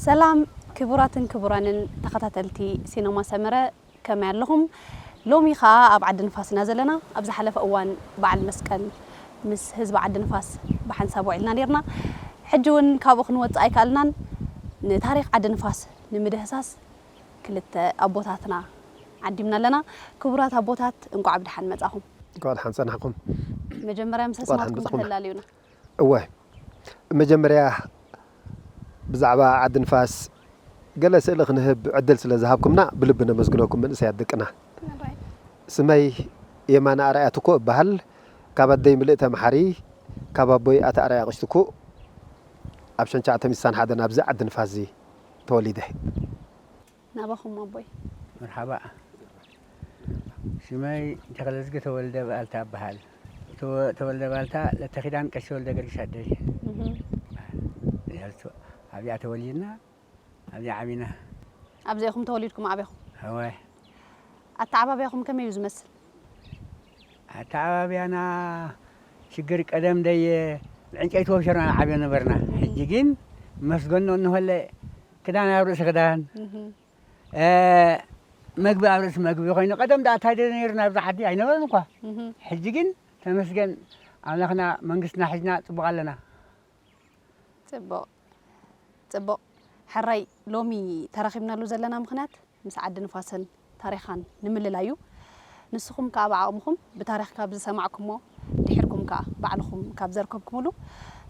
ሰላም ክቡራትን ክቡራንን ተኸታተልቲ ሲነማ ሰመረ፣ ከመይ ኣለኹም? ሎሚ ኸኣ ኣብ ዓዲ ንፋስ ኢና ዘለና። ኣብ ዝሓለፈ እዋን በዓል መስቀል ምስ ህዝቢ ዓዲ ንፋስ ብሓንሳብ ውዒልና ኔርና። ሕጂ እውን ካብኡ ክንወጽእ ኣይከኣልናን። ንታሪኽ ዓዲ ንፋስ ንምድህሳስ ክልተ ኣቦታትና ዓዲምና ኣለና። ክቡራት ኣቦታት፣ እንቋዕ ብደሓን መጻኹም። እንቋዕ ደሓን ጸናሕኩም። መጀመርያ ምስ እንቋዕ ደሓን ኣስማትኩም መጻኹም። ከተላልዩና። እወ፣ መጀመርያ ብዛዕባ ዓዲ ንፋስ ገለ ስእሊ ክንህብ ዕድል ስለ ዝሃብኩምና ብልቢ ነመስግነኩም መንእሰያት ደቅና። ናባይ። ስመይ የማነ ኣርኣያ ትኩእ እበሃል። ካብ ኣደይ ምልእተ መሓሪ፣ ካብ ኣቦይ ኣታ ኣርኣያ ቅሽ ትኩእ ኣብ ሸንቻዕ ተሚሳን ሓደን ኣብዚ ዓዲ ንፋስ እዚ ተወሊደ። ናባኹም ኣቦይ። መርሓባ። ሽመይ ተኽለዝጊ ተወልደ ባልታ እበሃል። ተወ-፣ ተወልደ ባልታ ለተኺዳን ቀሺ ወልደ ገርግሽ ኣደይ። እህ። እዚኣ፣ ኣብዚኣ ተወሊድና፣ ኣብዚኣ ዓቢና። ኣብዚኣ ኢኹም ተወሊድኩም ዓቢኹም? እወ። ኣተዓባብያኹም ከመይ እዩ ዝመስል? ኣተዓባብያና ሽግር ቀደም ደየ ብዕንጨይቲ ወብሸርና ንዓብዮ ነበርና። እህ። ሕጂ ግን መስገኖ እንሆለ ክዳን ኣብ ርእሲ ክዳን። እህ። እ፣ መግቢ ኣብ ርእሲ መግቢ ኮይኑ፣ ቀደም ደኣ እንታይ ዶ ነይሩ ናብዛ ዓዲ ኣይነበረን እኳ። እህ። ሕጂ ግን ተመስገን ኣምላኽና መንግስትና ሒዝና ጽቡቕ ኣለና። ጽቡቕ፣ ጽቡቕ። ሕራይ ሎሚ ተራኺብናሉ ዘለና ምኽንያት ምስ ዓዲ ንፋስን ታሪኻን ንምልላይ እዩ። ንስኹም ከኣ ብዓቕምኹም ብታሪኽ ካብ ዝሰማዕኩሞ ድሒርኩም ከኣ ባዕልኹም ካብ ዘርከብኩምሉ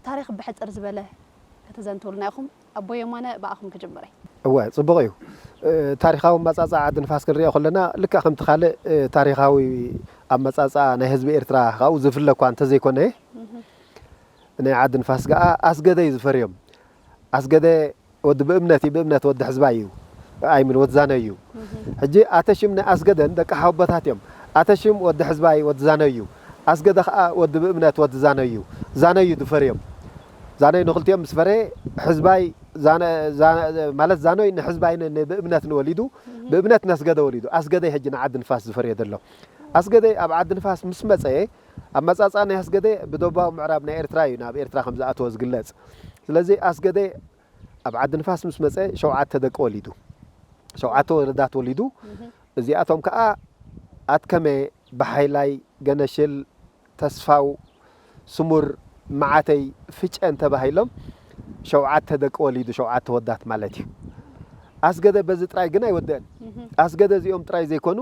ታሪኽ ብሕጽር ዝበለ ከተዘንትውልና ኢኹም። ኣቦ የማነ፣ ብኣኹም ክጅምር እየ። እወ፣ ጽቡቕ እዩ። እ፣ ታሪኻዊ ኣመጻጽኣ ዓዲ ንፋስ ክንሪኦ ከለና፣ ልክዕ ከምቲ ካልእ፣ እ፣ ታሪኻዊ ኣመጻጽኣ ናይ ህዝቢ ኤርትራ ካብኡ ዝፍለ እኳ እንተዘይኮነ፣ እህ። ናይ ዓዲ ንፋስ ከኣ ኣስገደ እዩ ዝፈርዮም። ኣስገደ ወዲ ብእምነት እዩ፣ ብእምነት ወዲ ሕዝባይ እዩ። ኣይምን ወዲ ዛነዩ እዩ። እህ። ሕጂ ኣተ ሽም ናይ ኣስገደን ደቂ ሓወቦታት እዮም። ኣተ ሽም ወዲ ሕዝባይ ወዲ ዛነዩ እዩ። ኣስገደ ከኣ ወዲ ብእምነት ወዲ ዛነዩ እዩ። ዛነዩ እዩ ዝፈርዮም። ዛነዩ ንኽልቲኦም ምስ ፈረየ፣ ሕዝባይ ዛነ-፣ ዛነ-፣ ማለት ዛኖይ ንሕዝባይ ን-፣ ንብእምነት ንወሊዱ፣ እህ። ብእምነት ነስገደ ወሊዱ። ኣስገደ ሕጂ ንዓዲ ንፋስ ዝፈርዮ ዘሎ። ኣስገደ ኣብ ዓዲ ንፋስ ምስ መጸ፣ ኣመጻጽኣ ናይ ኣስገደ ብደቡባዊ ምዕራብ ናይ ኤርትራ እዩ ናብ ኤርትራ ከም ዝኣተወ ዝግለጽ። ስለዚ ኣስገደ ኣብ ዓዲ ንፋስ ምስ መጸ ሸውዓተ ደቂ ወሊዱ። ሸውዓተ ወለዳት ወሊዱ። እህ። እዚኣቶም ከኣ ኣትከመ፣ ብሓይላይ፣ ገነሽል፣ ተስፋው፣ ስሙር፣ መዓተይ፣ ፍጨን ተባሂሎም ሸውዓተ ደቂ ወሊዱ፣ ሸውዓተ ወዳት ማለት እዩ። ኣስገደ በዚ ጥራይ ግን ኣይወደአን። እህ። ኣስገደ እዚኦም ጥራይ ዘይኮኑ፣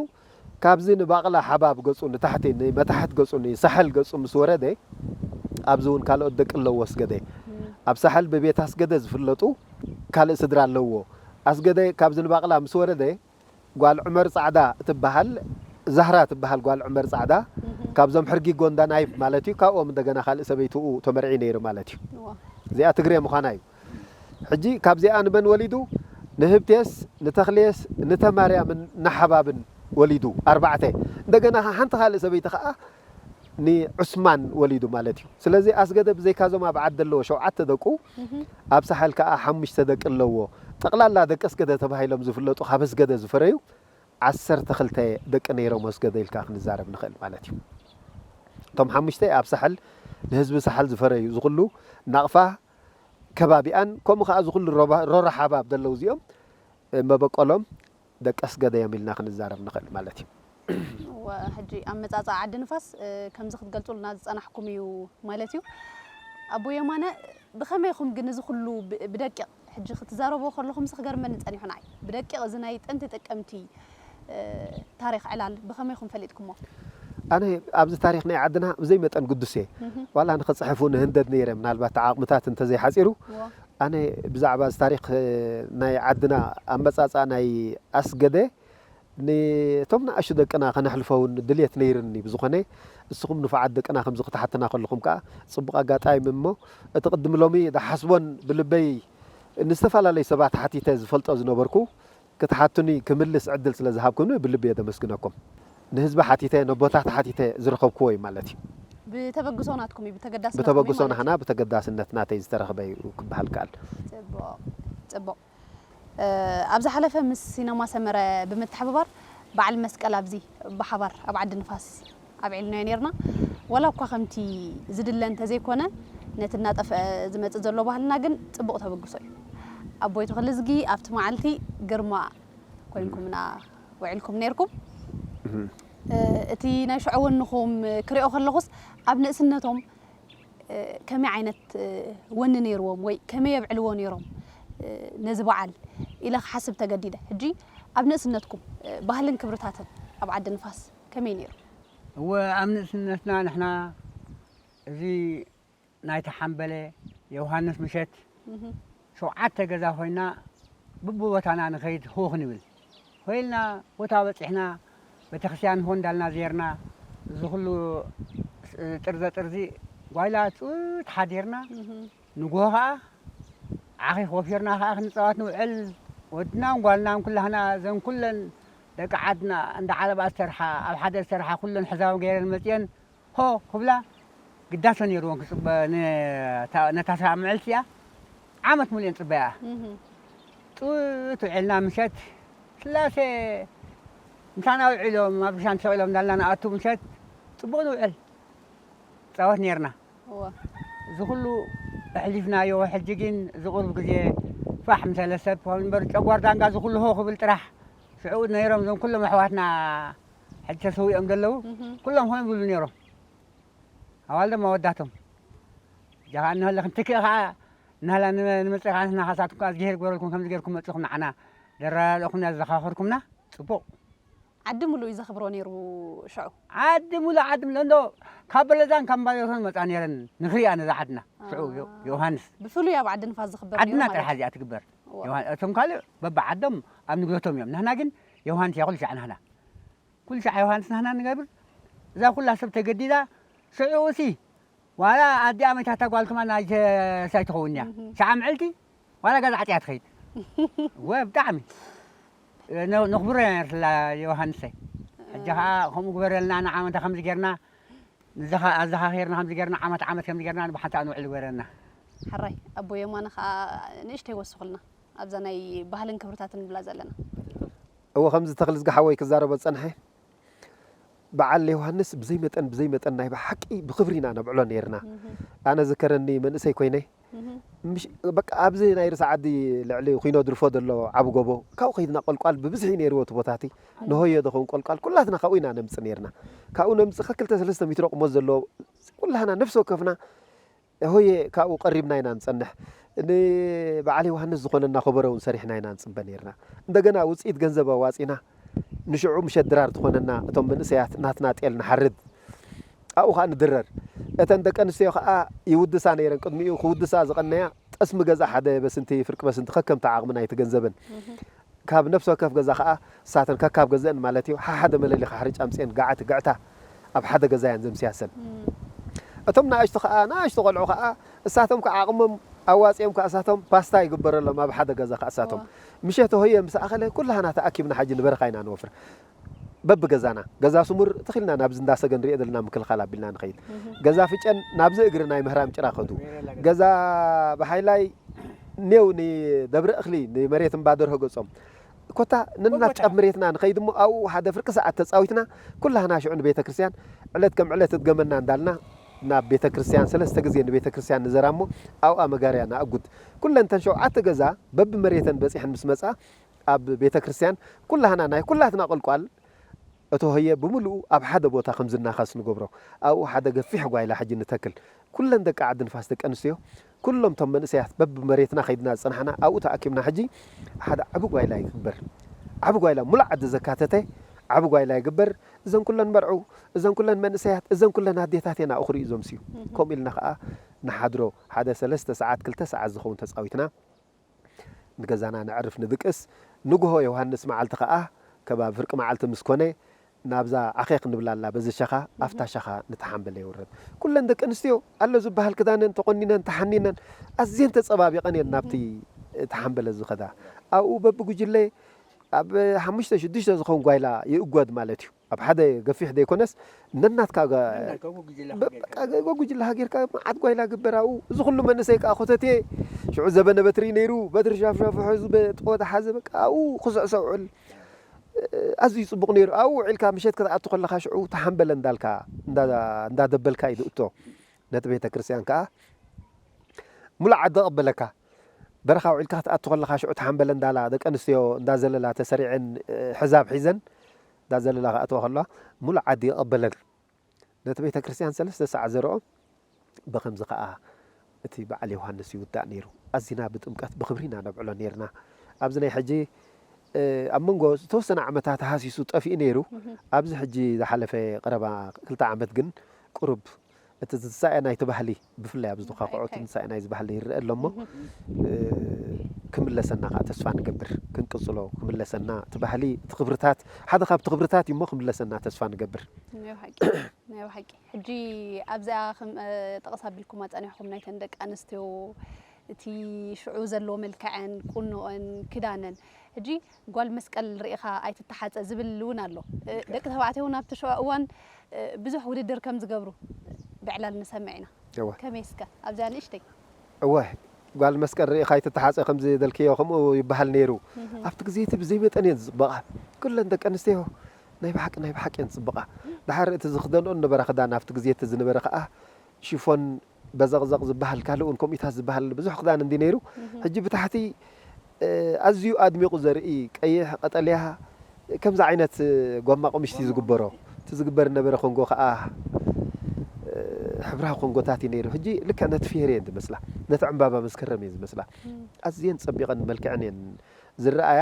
ካብዚ ንባቕላ ሓባብ ገጹ ንታሕቲ፣ ንመታሕት ገጹ፣ ንሳሕል ገጹ ምስ ወረደ፣ ኣብዚ እውን ካልኦት ደቂ ኣለዎ ኣስገደ። እም። ኣብ ሳሕል ብቤት ኣስገደ ዝፍለጡ ካልእ ስድራ ኣለዎ። ኣስገደ ካብዚ ንባቕላ ምስ ወረደ፣ ጓል ዑመር ጻዕዳ እትበሃል፣ ዛህራ ትበሃል ጓል ዑመር ጻዕዳ፣ እህ። ካብዞም ሕርጊ ጎንዳ ናይፍ ማለት እዩ፣ ካብኦም እንደገና ካልእ ሰበይትኡ ተመርዒ ነይሩ ማለት እዩ። እዋ። እዚኣ ትግሬ ምዃና እዩ። ሕጂ ካብዚኣ ንመን ወሊዱ? ንህብቴስ፣ ንተኽሌስ፣ ንተማርያምን ንሓባብን ወሊዱ ኣርባዕተ። እንደገና ሓንቲ ካልእ ሰበይቲ ከዓ ንዑስማን ወሊዱ ማለት እዩ። ስለዚ ኣስገደ ብዘይካዞም ኣብ ዓዲ ኣለዎ ሸውዓተ ደቁ፣ ኣብ ሳሕል ከዓ ሓሙሽተ ደቂ ኣለዎ። ጠቕላላ ደቂ ኣስገደ ተባሂሎም ዝፍለጡ ካብ ኣስገደ ዝፈረዩ ዓሰርተ ክልተ ደቂ ነይሮም ኣስገደ ኢልካ ክንዛረብ ንኽእል ማለት እዩ። እቶም ሓሙሽተ ኣብ ሳሕል ንህዝቢ ሳሕል ዝፈረዩ ዝኹሉ ናቕፋ ከባቢኣን ከምኡ ከዓ ዝኹሉ ሮባ- ሮራ ሓባብ ዘለዉ እዚኦም መበቆሎም ደቂ ኣስገደ እዮም ኢልና ክንዛረብ ንኽእል ማለት እዩ። ሕጂ ኣመፃፃ ዓዲ ንፋስ ከምዚ ክትገልፁልና ዝፀናሕኩም እዩ ማለት እዩ። ኣቦ የማነ፣ ብኸመይኹም ግን እዚ ኩሉ ብደቂቕ ሕጂ ክትዛረቦ ከለኹም ስ ክገርመኒ ፀኒሑ ንዓይ ብደቂቕ እዚ ናይ ጥንቲ ጥቀምቲ ታሪክ ዕላል ብኸመይኹም ፈሊጥኩሞ? ኣነ ኣብዚ ታሪክ ናይ ዓድና ብዘይ መጠን ግዱስ እየ። ዋላ ንክፅሕፉ ንህንደድ ነይረ ምናልባት ዓቕምታት እንተዘይሓፂሩ ኣነ ብዛዕባ እዚ ታሪክ ናይ ዓድና ኣመፃፃ ናይ ኣስገደ ንቶም ንኣሹ ደቅና ከነሕልፎ እውን ድልየት ነይርኒ። ብዝኾነ እስኹም ንፉዓት ደቅና ከምዚ ክትሓትና ከለኹም ከዓ ፅቡቕ ኣጋጣሚ እሞ እቲ ቅድሚ ሎሚ ዝሓስቦን ብልበይ ንዝተፈላለዩ ሰባት ሓቲተ ዝፈልጦ ዝነበርኩ ክትሓቱኒ ክምልስ ዕድል ስለ ዝሃብኩኒ ብልቢ እየ ዘመስግነኩም። ንህዝቢ ሓቲተ ነቦታት ሓቲተ ዝረኸብክዎ እዩ ማለት እዩ። ብተበግሶ ናትኩም እዩ ብተገዳሲ ብተበግሶ ናህና ብተገዳስነት ናተይ ዝተረኽበ እዩ ክበሃል ከኣል። ፅቡቕ ኣብ ዝሓለፈ ምስ ሲነማ ሰመረ ብምትሕብባር በዓል መስቀል ኣብዚ ብሓባር ኣብ ዓዲ ንፋስ ኣብዒልናዮ ነርና። ዋላ እኳ ከምቲ ዝድለ እንተዘይኮነ ነቲ እናጠፍአ ዝመፅእ ዘሎ ባህልና ግን ፅቡቕ ተበግሶ እዩ። ኣቦይ ተኽልዝጊ ኣብቲ መዓልቲ ግርማ ኮይንኩምና ውዒልኩም ነርኩም። እቲ ናይ ሽዑ ወንኹም ክሪኦ ከለኹስ ኣብ ንእስነቶም ከመይ ዓይነት ወኒ ነይርዎም ወይ ከመይ የብዕልዎ ነይሮም ነዚ በዓል ኢለ ክሓስብ ተገዲደ። ሕጂ ኣብ ንእስነትኩም ባህልን ክብርታትን ኣብ ዓዲ ንፋስ ከመይ ነይሩ? እወ ኣብ ንእስነትና ንሕና እዚ ናይቲ ሓምበለ ዮሃንስ ምሸት ሸውዓተ ገዛ ኮይና ብብቦታና ንኸይድ ህው ክንብል ኮይልና ቦታ በፂሕና ቤተክርስትያን ሆ እንዳልና ዜርና እዚ ኩሉ ጥርዘ ጥርዚ ጓይላ ጭውት ሓዲርና ንጎሆ ከዓ ዓኺ ወፊርና ከዓ ክንፃወት ንውዕል። ወድናን ጓልናን ኩላህና እዘን ኩለን ደቂ ዓድና እንዳ ዓለባ ዝሰርሓ ኣብ ሓደ ዝሰርሓ ኩለን ሕዛዊ ገይረን መፅየን ሆ ክብላ ግዳሰ ነይርወን ክፅበ ነታ ሰብዓ መዕልቲ እያ ዓመት ሙሉኤን ፅበያ ጥት ውዕልና ምሸት ስላሴ ምሳና ውዒሎም ኣብ ሻንቲ ሰቂሎም እንዳልና ንኣቱ ምሸት ፅቡቅ ንውዕል ፃወት ነይርና እዚ ኩሉ ኣሕሊፍናዮ ሕጂ ግን እዚ ቁሩብ ግዜ ፋሕ ምሰለ ሰብ ከም እምበር ጨጓር ዳንጋ እዚ ኩሉ ሆ ክብል ጥራሕ ሽዑ ነይሮም እዞም ኩሎም ኣሕዋትና ሕጂ ተሰዊኦም ዘለዉ ኩሎም ሆ ይብሉ ነይሮም ኣዋልዶም ኣወዳቶም ጃኻ እንሀለ ክንትክእ ከዓ እናህላ ንመፅእ ከዓ ንሕና ካሳትኩም ከዓ እግዚኣብሔር ግበረልኩም ከምዚ ገይርኩም መፅእኩም ንዓና ደራዳድእኹምና ዘዘኻኸርኩምና ፅቡቕ ዓዲ ሙሉእ እዩ ዘኽብሮ ነይሩ ሽዑ ዓዲ ሙሉእ ዓዲ ሙሉእ እንዶ ካብ በለዛን ካብ ባዮቶን መፃ ነይረን ንኽሪኣ ነዛ ዓድና ሽዑ ዮሃንስ ብፍሉይ ኣብ ዓዲ ንፋስ ዝኽበር ነይሩ ዓድና ማለት ጥራሕ እዚኣ ትግበር ዮሃን- እቶም ካልእ በብዓዶም ኣብ ንግደቶም እዮም ንሕና ግን ዮሃንስ እያ ኩሉ ሻዕ ንሕና ኩሉ ሻዕ ዮሃንስ ንሕና ንገብር እዛ ኩላ ሰብ ተገዲዳ ሽዑ እሲ ዋላ ኣዲኣ መይታታ ጓል ከማን ኣይተሳይ ትኸውን እያ ሻዓ ምዕልቲ ዋላ ገዛ ዓፅያ ትኸይድ ወ ብጣዕሚ ነኽብሮ ኢና ነርስላ ዮሃንሰይ ሕጂ ከዓ ከምኡ ግበረልና ንዓመታ ከምዚ ጌርና ኣዘኻኺርና ከምዚ ጌርና ዓመት ዓመት ከምዚ ጌርና ብሓንሳእ ንውዕል ግበረልና ሓራይ ኣቦ የማነ ከዓ ንእሽተይ ወስኹልና ኣብዛ ናይ ባህልን ክብርታትን ንብላ ዘለና እወ ከምዚ ተኽልዝጊ ሓወይ ክዛረቦ ዝፀንሐ በዓል ዮሃንስ ብዘይ መጠን ብዘይ መጠን ናይ ብሓቂ ብኽብሪ ኢና ነብዕሎ ነይርና። ኣነ ዝከረኒ መንእሰይ ኮይነ ምሽ በቃ ኣብዚ ናይ ርእሲ ዓዲ ልዕሊ ኹይኖ ድርፎ ዘሎ ዓቢ ጎቦ ካብኡ ከይድና ቆልቋል ብብዝሒ ነይርዎ እቲ ቦታቲ ነሆዮ ዝኸውን ቆልቋል ኩላትና ካብኡ ኢና ነምጽእ ነይርና። ካብኡ ነምጽእ ከክልተ ሰለስተ ሜትሮ ቁመት ዘለዎ ኩላህና ነፍሲ ወከፍና ሆየ ካብኡ ቀሪብና ኢና ንጸንሕ። ንበዓል ዮሃንስ ዝኾነና ከበሮ እውን ሰሪሕና ኢና ንጽበ ነይርና። እንደገና ውጽኢት ገንዘብ ኣዋጺና ንሽዑ ምሸት ድራር ትኾነና እቶም መንእሰያት ናትና ጤል ንሓርድ ኣብኡ ኸዓ ንድረር። እተን ደቂ ኣንስትዮ ኸዓ ይውድሳ ነይረን። ቅድሚኡ ክውድሳ ዝቐነያ ጠስሚ ገዛ ሓደ በስንቲ ፍርቂ በስንቲ ከከምቲ ዓቕሚ ናይቲ ገንዘበን ካብ ነፍሲ ወከፍ ገዛ ኸዓ እሳተን ከካብ ገዘእን ማለት እዩ ሓሓደ መለሊኻ ሕርጭ ኣምፅኤን ጋዕቲ ግዕታ ኣብ ሓደ ገዛ እየን ዘምስያሰን እቶም ንኣሽቱ ኸዓ ንኣሽቱ ቆልዑ ኸዓ እሳቶም ከዓ ዓቕሞም ኣዋፂኦም ከዓ እሳቶም ፓስታ ይግበረሎም ኣብ ሓደ ገዛ ኸዓ እሳቶም ምሸት ሆየ ምስ ኣኸለ ኩላህና ተኣኪብና ሓጂ ንበረኻ ኢና ንወፍር በብገዛና፣ ገዛ ስሙር ትኺልና ናብዚ እንዳሰገ ንሪኦ ዘለና ምክልኻል ኣቢልና ንኸይድ። ገዛ ፍጨን ናብዚ እግሪ ናይ ምህራም ጭራ ከዱ። ገዛ ብሓይላይ ኔው ንደብረ እኽሊ ንመሬት እምባ ደርሆ ገጾም። ኮታ ነናት ጫፍ መሬትና ንኸይድ እሞ ኣብኡ ሓደ ፍርቂ ሰዓት ተጻዊትና ኩላህና ሽዑ ንቤተ ክርስቲያን ዕለት ከም ዕለት እትገመና እንዳልና ናብ ቤተ ክርስቲያን ሰለስተ ግዜ ንቤተ ክርስቲያን ንዘራ እሞ ኣብኣ መጋርያ ንኣጉድ። ኩለን እተን ሸውዓተ ገዛ በብመሬተን በጺሐን ምስ መጻ ኣብ ቤተ ክርስቲያን ኩላህና ናይ ኩላትና ቆልቋል እቶ ሆየ ብምሉኡ ኣብ ሓደ ቦታ ከም ዝናኸስ ንገብሮ። ኣብኡ ሓደ ገፊሕ ጓይላ ሕጂ ንተክል። ኩለን ደቂ ዓዲ ንፋስ ደቂ ኣንስትዮ፣ ኩሎም እቶም መንእሰያት በብመሬትና ከይድና ዝጸናሕና ኣብኡ ተኣኪብና ሕጂ ሓደ ዓቢ ጓይላ ይግበር። ዓቢ ጓይላ ሙሉእ ዓዲ ዘካተተ ዓቢ ጓይላ ይግበር። እዘን ኩለን መርዑ፣ እዘን ኩለን መንእሰያት፣ እዘን ኩለን ኣዴታት እየን ኣብኡ ክርእዩ ዘምስዩ። ከምኡ ኢልና ከኣ ንሓድሮ ሓደ ሰለስተ ሰዓት ክልተ ሰዓት ዝኸውን ተጻዊትና ንገዛና ነዕርፍ ንድቅስ። ንግሆ ዮሃንስ መዓልቲ ከኣ ከባቢ ፍርቂ መዓልቲ ምስ ኮነ ናብዛ ዓኼኽ ንብላላ በዚ ሸኻ ኣብታ ሸኻ ንተሓምበለ ይውረድ። ኩለን ደቂ ኣንስትዮ ኣሎ ዝበሃል ክዳነን ተቆኒነን ተሓኒነን ኣዝየን ተጸባቢቐን እየን ናብቲ ተሓምበለ ዝኸዳ። ኣብኡ በብጉጅለ ኣብ ሓሙሽተ ሽዱሽተ ዝኸውን ጓይላ ይእጎድ ማለት እዩ። ኣብ ሓደ ገፊሕ ዘይኮነስ ነናትካ ጓጉጅላ ሃገርካ መዓት ጓይላ ግበር ኣብኡ። እዚ ኩሉ መንእሰይ ከዓ ኮተቴ ሽዑ ዘበነ በትሪ ነይሩ። በትሪ ሻፍሻፍ ሒዙ በጥወታ ሓዘ በቃ ኣብኡ ክስዕስዕ ውዕል። ኣዝዩ ጽቡቕ ነይሩ። ኣብኡ ውዒልካ ምሸት ክትኣቱ ከለኻ ሽዑ ተሓምበለ እንዳልካ እንዳደበልካ እዩ ዝእቶ። ነቲ ቤተ ክርስቲያን ከዓ ሙሉእ ዓዲ ቀበለካ። በረኻ ውዒልካ ክትኣቱ ከለኻ ሽዑ ተሓምበለ እንዳላ ደቂ ኣንስትዮ እንዳዘለላ ተሰሪዐን ሕዛብ ሒዘን እንዳዘለላ ክኣትዋ ከለዋ ሙሉእ ዓዲ ይቐበለን። ነቲ ቤተ ክርስቲያን ሰለስተ ሰዓት ዘርኦ ብኸምዚ ከኣ እቲ በዓል ዮሃንስ ይውዳእ ነይሩ። ኣዚና ብጥምቀት ብኽብሪ ኢና ነብዕሎ ነይርና። ኣብዚ ናይ ሕጂ ኣብ መንጎ ዝተወሰነ ዓመታት ተሃሲሱ ጠፊኡ ነይሩ። ኣብዚ ሕጂ ዝሓለፈ ቀረባ ክልተ ዓመት ግን ቁሩብ እቲ ትንሳኤ ናይቲ ባህሊ ብፍላይ ኣብ ዝተኻክዖ ትንሳኤ ናይዚ ባህሊ ይረአ ኣሎ እሞ ክምለሰና ከዓ ተስፋ ንገብር። ክንቅፅሎ ክምለሰና እቲ ባህሊ እቲ ክብርታት ሓደ ካብቲ ክብርታት እዩ እሞ ክምለሰና ተስፋ ንገብር። ናይ ብሓቂ ናይ ብሓቂ ሕጂ ኣብዚኣ ከም ጠቕስ ኣቢልኩም ኣፀኒሕኩም ናይተን ደቂ ኣንስትዮ እቲ ሽዑ ዘለዎ መልክዐን ቁኖኦን ክዳነን ሕጂ ጓል መስቀል ርኢኻ ኣይትተሓፀ ዝብል እውን ኣሎ። ደቂ ተባዕትዮ እውን ኣብቲ ሽዑ እዋን ብዙሕ ውድድር ከም ዝገብሩ ብዕላል ንሰምዕ ኢና። ከመይ እስከ ኣብዚኣ ንእሽተይ እወ ጓል መስቀል ርኢኻ ኣይትተሓፀ ከምዚ ደልክዮ ከምኡ ይበሃል ነይሩ። ኣብቲ ግዜ እቲ ብዘይ መጠን እየን ዝፅበቓ ኩለን ደቂ ኣንስትዮ ናይ ብሓቂ ናይ ብሓቂ እየን ዝፅበቓ። ድሓር እቲ ዝኽደንኦ ነበረ ክዳን ኣብቲ ግዜ እቲ ዝነበረ ከዓ ሽፎን በዘቕዘቕ ዝበሃል ካልእ እውን ከምኡታት ዝበሃል ብዙሕ ክዳን እንዲ ነይሩ። ሕጂ ብታሕቲ ኣዝዩ ኣድሚቑ ዘርኢ ቀይሕ፣ ቀጠልያ ከምዚ ዓይነት ጎማ ቀምሽቲ ዝግበሮ እቲ ዝግበር ነበረ ኮንጎ ከዓ ሕብራዊ ኮንጎታት እዩ ነይሩ። ሕጂ ልክዕ ነቲ ፍሄር እየን ዝመስላ፣ ነቲ ዕምባባ መስከረም እየን ዝመስላ። ኣዝየን ጸቢቐን መልክዐን እየን ዝረኣያ።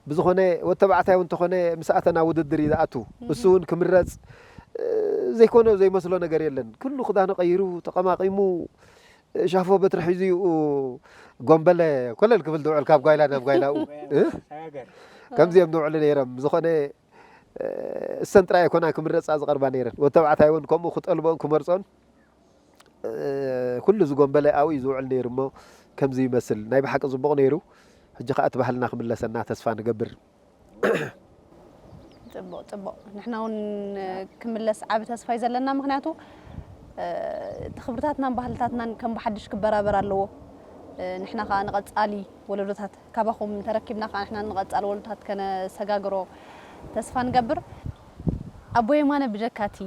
ብዝኾነ ወዲ ተባዕታይ እውን እንተኾነ ምስ ኣተና ውድድር እዩ ዝኣቱ። እሱ እውን ክምረጽ ዘይኮኖ ዘይመስሎ ነገር የለን። ኩሉ ክዳኑ ቀይሩ ተቐማቒሙ ሻፎ በትሪ ሒዙ ይኡ ጎንበለ ኮለል ክብል ዝውዕል ካብ ጓይላ ናብ ጓይላኡ ከምዚኦም ዝውዕሉ ነይሮም። ዝኾነ እሰን ጥራይ ኣይኮና ክምረፃ ዝቐርባ ነይረን። ወዲ ተባዕታይ እውን ከምኡ ክጠልቦን ክመርፆን ኩሉ ዝጎንበለ ኣብኡ እዩ ዝውዕል ነይሩ እሞ ከምዚ ይመስል ናይ ብሓቂ ፅቡቕ ነይሩ። ሕጂ ከዓ እቲ ባህልና ክምለሰና ተስፋ ንገብር። ፅቡቕ ፅቡቕ ንሕና እውን ክምለስ ዓብ ተስፋ እዩ ዘለና ምክንያቱ እቲ ክብርታትናን ባህልታትናን ከም ብሓድሽ ክበራበር ኣለዎ ንሕና ከዓ ንቐፃሊ ወለዶታት ካባኹም ተረኪብና ከዓ ንሕና ንቐፃሊ ወለዶታት ከነሰጋግሮ ተስፋ ንገብር ኣቦ የማነ ብጀካ እቲ